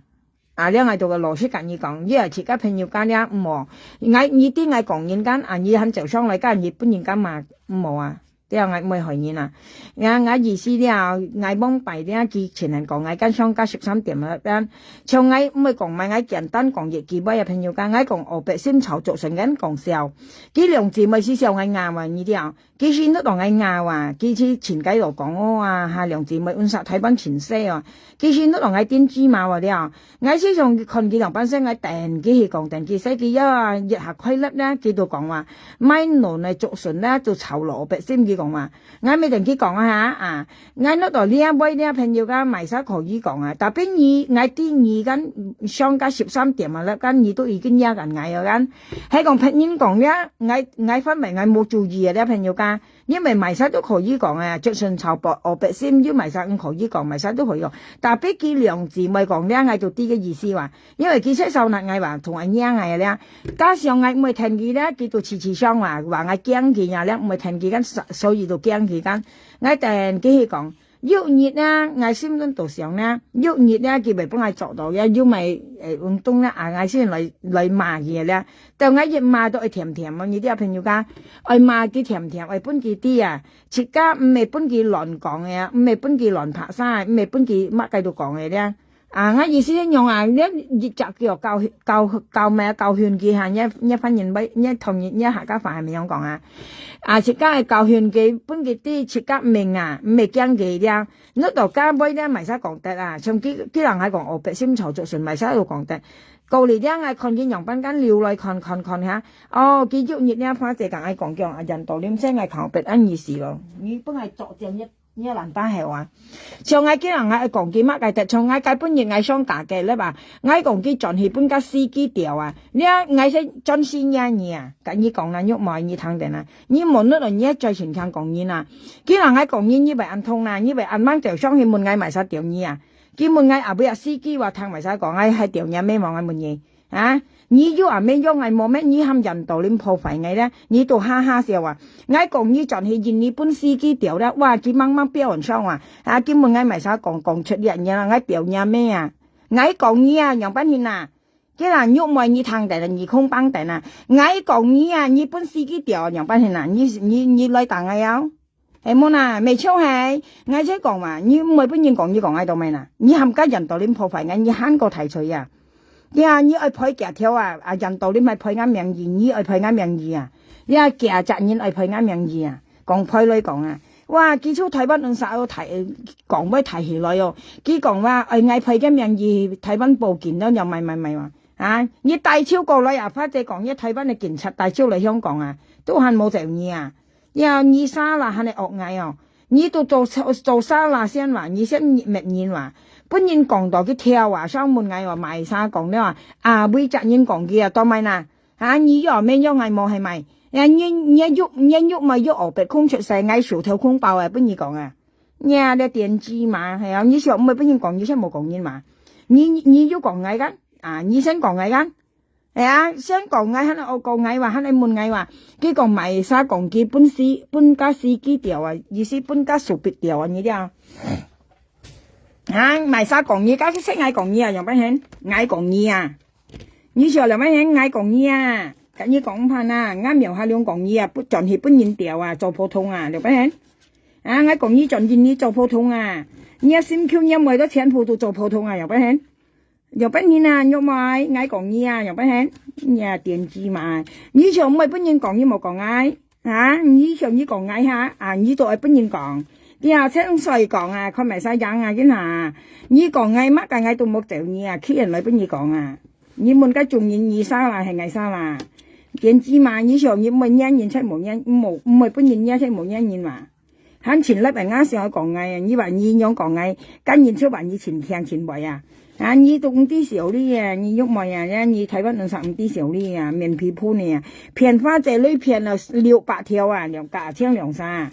啊，了𠊎就个老實佮你講，你愛自家朋友間了毋好，𠊎，你知𠊎講人間啊，你還走上來佮日本人間罵，毋好啊。對啊，𠊎毋會害人啊。𠊎，𠊎意思了，𠊎往擺了，佢前人講𠊎間上加十三點啊，像𠊎毋會講嘛，𠊎簡單講一句話啊，朋友間，𠊎講烏白心炒作成間講笑，佢兩姊妹係笑𠊎硬話，你知啊。 其實你同𠊎拗啊，其實前幾日講哦啊，哈，兩姊妹阮煞台灣前世哦。其實你同𠊎癲雞毛啊了，𠊎時常看佢兩班先，𠊎等佢去講，等佢細佢啊，一下開粒咧，佢就講話，買卵來竹筍咧，就炒老百姓，佢講話，𠊎咪等佢講啊哈啊，𠊎你到這位這朋友間買啥可以講啊，tapi你，𠊎知你間上加十三點啊，了間你都已經惹緊𠊎啊間，還講別人講咧，𠊎，𠊎反為𠊎無注意啊，這朋友間。 因為麼儕都可以講啊，就算吵爆，烏白心，有麼儕毋可以講，麼儕都可以講。Tapi佢兩姊妹講了，𠊎就知个意思哇。因為佢識燒爉𠊎哇，同𠊎惹𠊎了。加上𠊎毋會聽佢了，佢就時時想哇，話𠊎驚佢呀了，毋會聽佢間，所，所以就驚佢間。𠊎等佢去講，有日啊，𠊎心中都想了，有日啊，佢會分𠊎捉到了，有麼，呃，運動了，啊，𠊎先來，來罵佢了。 到𠊎一罵都愛甜甜哦，你知啊，朋友家，愛罵佢甜甜，愛分佢知啊，自家毋係分佢亂講个啊，毋係分佢亂拍沙，毋係分佢麼个都講个咧。啊，𠊎意思係樣啊，你一隻腳教，教，教咩啊？教訓佢哈，你，你番人話，你同你，你客家話係毋係樣講啊？啊，自家愛教訓佢，分佢知，自家明啊，毋係驚佢咧。你到家尾咧，麼儕講得啊？像佢，佢人還講，哦，白心炒竹筍，麼儕都講得。 過日了𠊎看佢仰般間流來看看看哈，哦，佢有日了花姐同𠊎講講，啊，人到臨時𠊎靠別恁意思咯，你分𠊎作證一，你个爛巴喉啊。像𠊎今日𠊎講佢麼个得，像𠊎該本日𠊎想家个了吧，𠊎講佢轉去分个司機調啊，了𠊎先轉去惹你啊，佮你講啦，玉妹你聽等啊，你無論你最先聽講人啊，今日𠊎講人，你會恁痛啦，你會恁猛走上去問𠊎買啥調你啊。 佢問𠊎阿妹啊，司機話聽麼儕講，𠊎還調若妹無？𠊎問你，啊？你有阿妹用𠊎無咩？你喊人到臨破壞𠊎咧，你都哈哈笑啊！𠊎講你轉去印尼分司機調咧，哇！佢猛猛飆人上啊！啊！佢問𠊎麼儕講，講出這樣啦，𠊎表若妹啊！𠊎講你啊，仰般形啊？佢啦，玉妹你聽等啊，你空幫等啊！𠊎講你啊，你分司機調，仰般形啊？你你你來打𠊎啊！ 係無啦，無錯係，𠊎就講嘛，你毋會分人講，你講𠊎做咩啦？你喊个人到臨破壞𠊎，你喊過大罪啊！呀，你愛賠幾條啊？啊，人到臨愛賠𠊎名義，你愛賠𠊎名義啊！呀，幾隻人愛賠𠊎名義啊？講賠來講啊！哇，佢就台灣人啥个大，講會大起來哦！佢講話愛𠊎賠个名義，台灣報警了，了買買買嘛！啊，你帶手過來啊，或者講，你台灣个警察帶手來香港啊，都還無走你啊！ 呀，你salah還係惡𠊎哦！你都做，做salah先哇，你先滅人哇！分人講到佢跳啊，上門𠊎哦，麼儕講了啊，啊，為隻人講佢啊，做麼啦？啊，你又無用𠊎無係麼？呀，你，你又，你又麼又烏白空出世，𠊎手頭空包啊，分你講啊！呀，這癲雞嘛，係啊，你想毋會分人講，你先無講人嘛？你，你又講𠊎个，啊，你先講𠊎个。 係啊，先講𠊎，還愛講𠊎話，還愛問𠊎話。佢講麼儕講佢分司，分个司機調啊，意思分个司機調啊，你知啊？啊，麼儕講你，該係識𠊎講你啊，仰般形？𠊎講你啊，你曉得仰般形？𠊎講你啊，佮你講毋怕啊，𠊎苗下龍講你啊，不，轉去分人調啊，做普通啊，仰般形？啊，𠊎講你轉印尼做普通啊，你个心臼，你个妹都全部都做普通啊，仰般形？ 有本事啊，玉妹，𠊎講你啊，有本事，你啊，癲雞嘛，你想毋愛分人講，你莫講𠊎，啊，你想你講𠊎哈，啊，你都愛分人講，你啊，清水講啊，看麼儕贏啊，今下，你講𠊎麼个，𠊎都莫走你啊，去人來分你講啊，你問个眾人，你salah係𠊎salah，癲雞嘛，你想你毋愛惹人，才無惹，無，毋愛分人惹，才無惹人嘛。 還盡力个，𠊎想愛講𠊎啊，你話你仰講𠊎，該人就話你盡聽盡壞啊。啊，你都毋知少理啊，你玉妹啊，你台灣人啥毋知少理啊，面皮鋪呢啊，騙花姐鐳騙了六百條啊，兩，加阿青兩儕啊。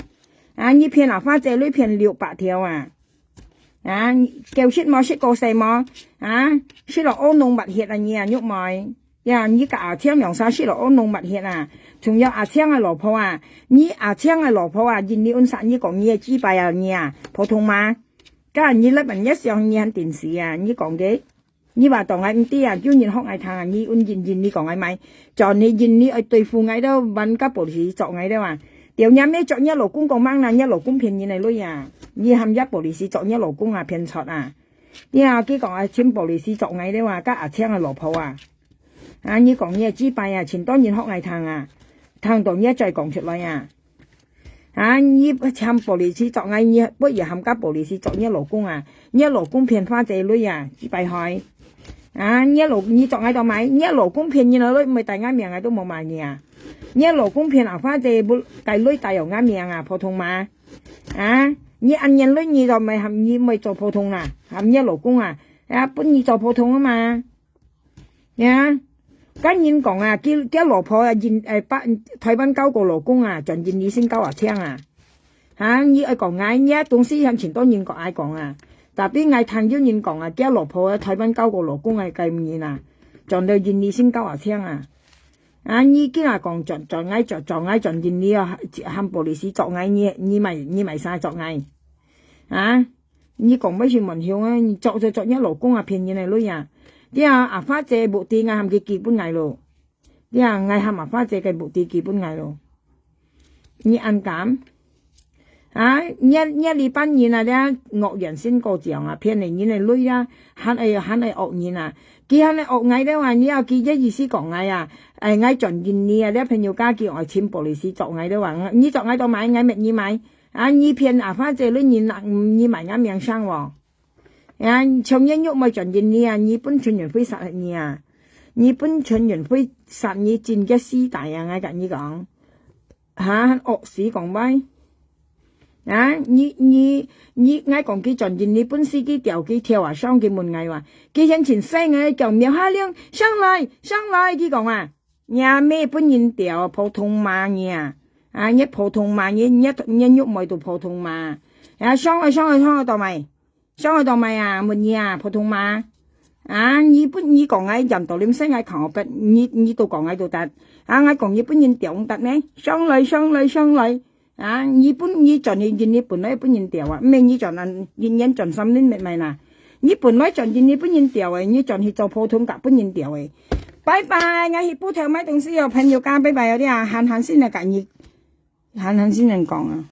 啊，你騙阿花姐鐳騙六百條啊。啊，狗食無食過世無？啊，食落屙膿抹血啊，你啊，玉妹。呀，你加阿青兩儕食落屙膿抹血啊。仲有阿青个老婆啊，你阿青个老婆啊，印尼恩殺你講你个雞排啊，你啊，普通話。該你那本也想你很頂死啊，你講个。你話當𠊎毋知啊，有人學𠊎聽啊，你問印尼講𠊎買，轉去印尼愛對付𠊎兜，玩甲police捉𠊎兜啊。掉若咩捉若老公講吂啦，若老公騙人个鐳啊，你喊若police捉若老公啊，騙出啊。你啊，佢講啊，請police捉𠊎兜啊，甲阿青个老婆啊。啊，你講你个雞排啊，盡多人學𠊎聽啊，聽到你再講出來啊。啊，你喊police捉𠊎，你不如喊甲police捉若老公啊，若老公騙花姐鐳啊，雞排害。啊，若老，你捉𠊎做麼个？若老公騙人个鐳，毋係帶𠊎命啊，都無麼个啊。若老公騙阿花姐，不，該鐳帶有𠊎命啊，普通話。啊，你恁樣鐳，你做麼个喊你毋愛做普通啦，喊若老公啊，啊，分你做普通啊嘛。 呀，該人講啊，佢，佢老婆啊，印，誒，把，台灣交過老公啊，轉印尼先交阿青啊。哈，你愛講𠊎，你啊東西向盡多人講愛講啊。Tapi𠊎聽有人講啊，佢老婆啊，台灣交過老公啊，該人啊，轉到印尼先交阿青啊。啊，你今日講轉，轉𠊎，轉，轉𠊎轉印尼啊，喊police捉𠊎，你，你買，你買啥捉𠊎？啊？ 你講麼个係問題啊？你捉就捉若老公啊，騙人个鐳啊！你啊，阿花姐目的𠊎喊佢寄分𠊎咯。你啊，𠊎喊阿花姐个目的寄分𠊎咯。你恁敢？啊，若，若這班人啊，你啊，惡緣先過長啊，騙了人个鐳啊，還愛，還愛惡人啊！佢還愛惡𠊎兜啊，你啊，佢个意思講𠊎啊，誒，𠊎轉印尼啊，你朋友家佢愛請police捉𠊎兜啊，你捉𠊎做麼个，𠊎搣你麼个？ 啊，你騙阿花姐鐳，你拿，你買𠊎命生哦？啊，像你玉妹轉印尼啊，你分陳雲輝殺你啊！你分陳雲輝殺你，真个死大啊！𠊎甲你講，哈，惡死講歪。啊，你，你，你，𠊎講佢轉印尼，分司機吊佢條啊，上佢問𠊎話，佢先前生个叫苗下令，上來，上來，佢講啊。 若咩分人吊，普通話若啊，啊，若普通話若，若，若玉妹都普通話。啊，上來，上來，上來到麼个？上來到麼个啊？問你啊，普通話。啊，你分，你講𠊎，人到你先𠊎看我，你，你都講𠊎都得。啊，𠊎講你分人吊得咩？上來，上來，上來。 啊，你本，你轉去印尼本來分人吊啊，毋係你轉啊，一年轉三輪搣麼个啦。你本來轉印尼分人吊个，你轉去做普通甲分人吊个。拜拜，𠊎去鋪頭買東西哦，朋友家，拜拜哦，你啊，閒閒先來甲你，閒閒先來講啊。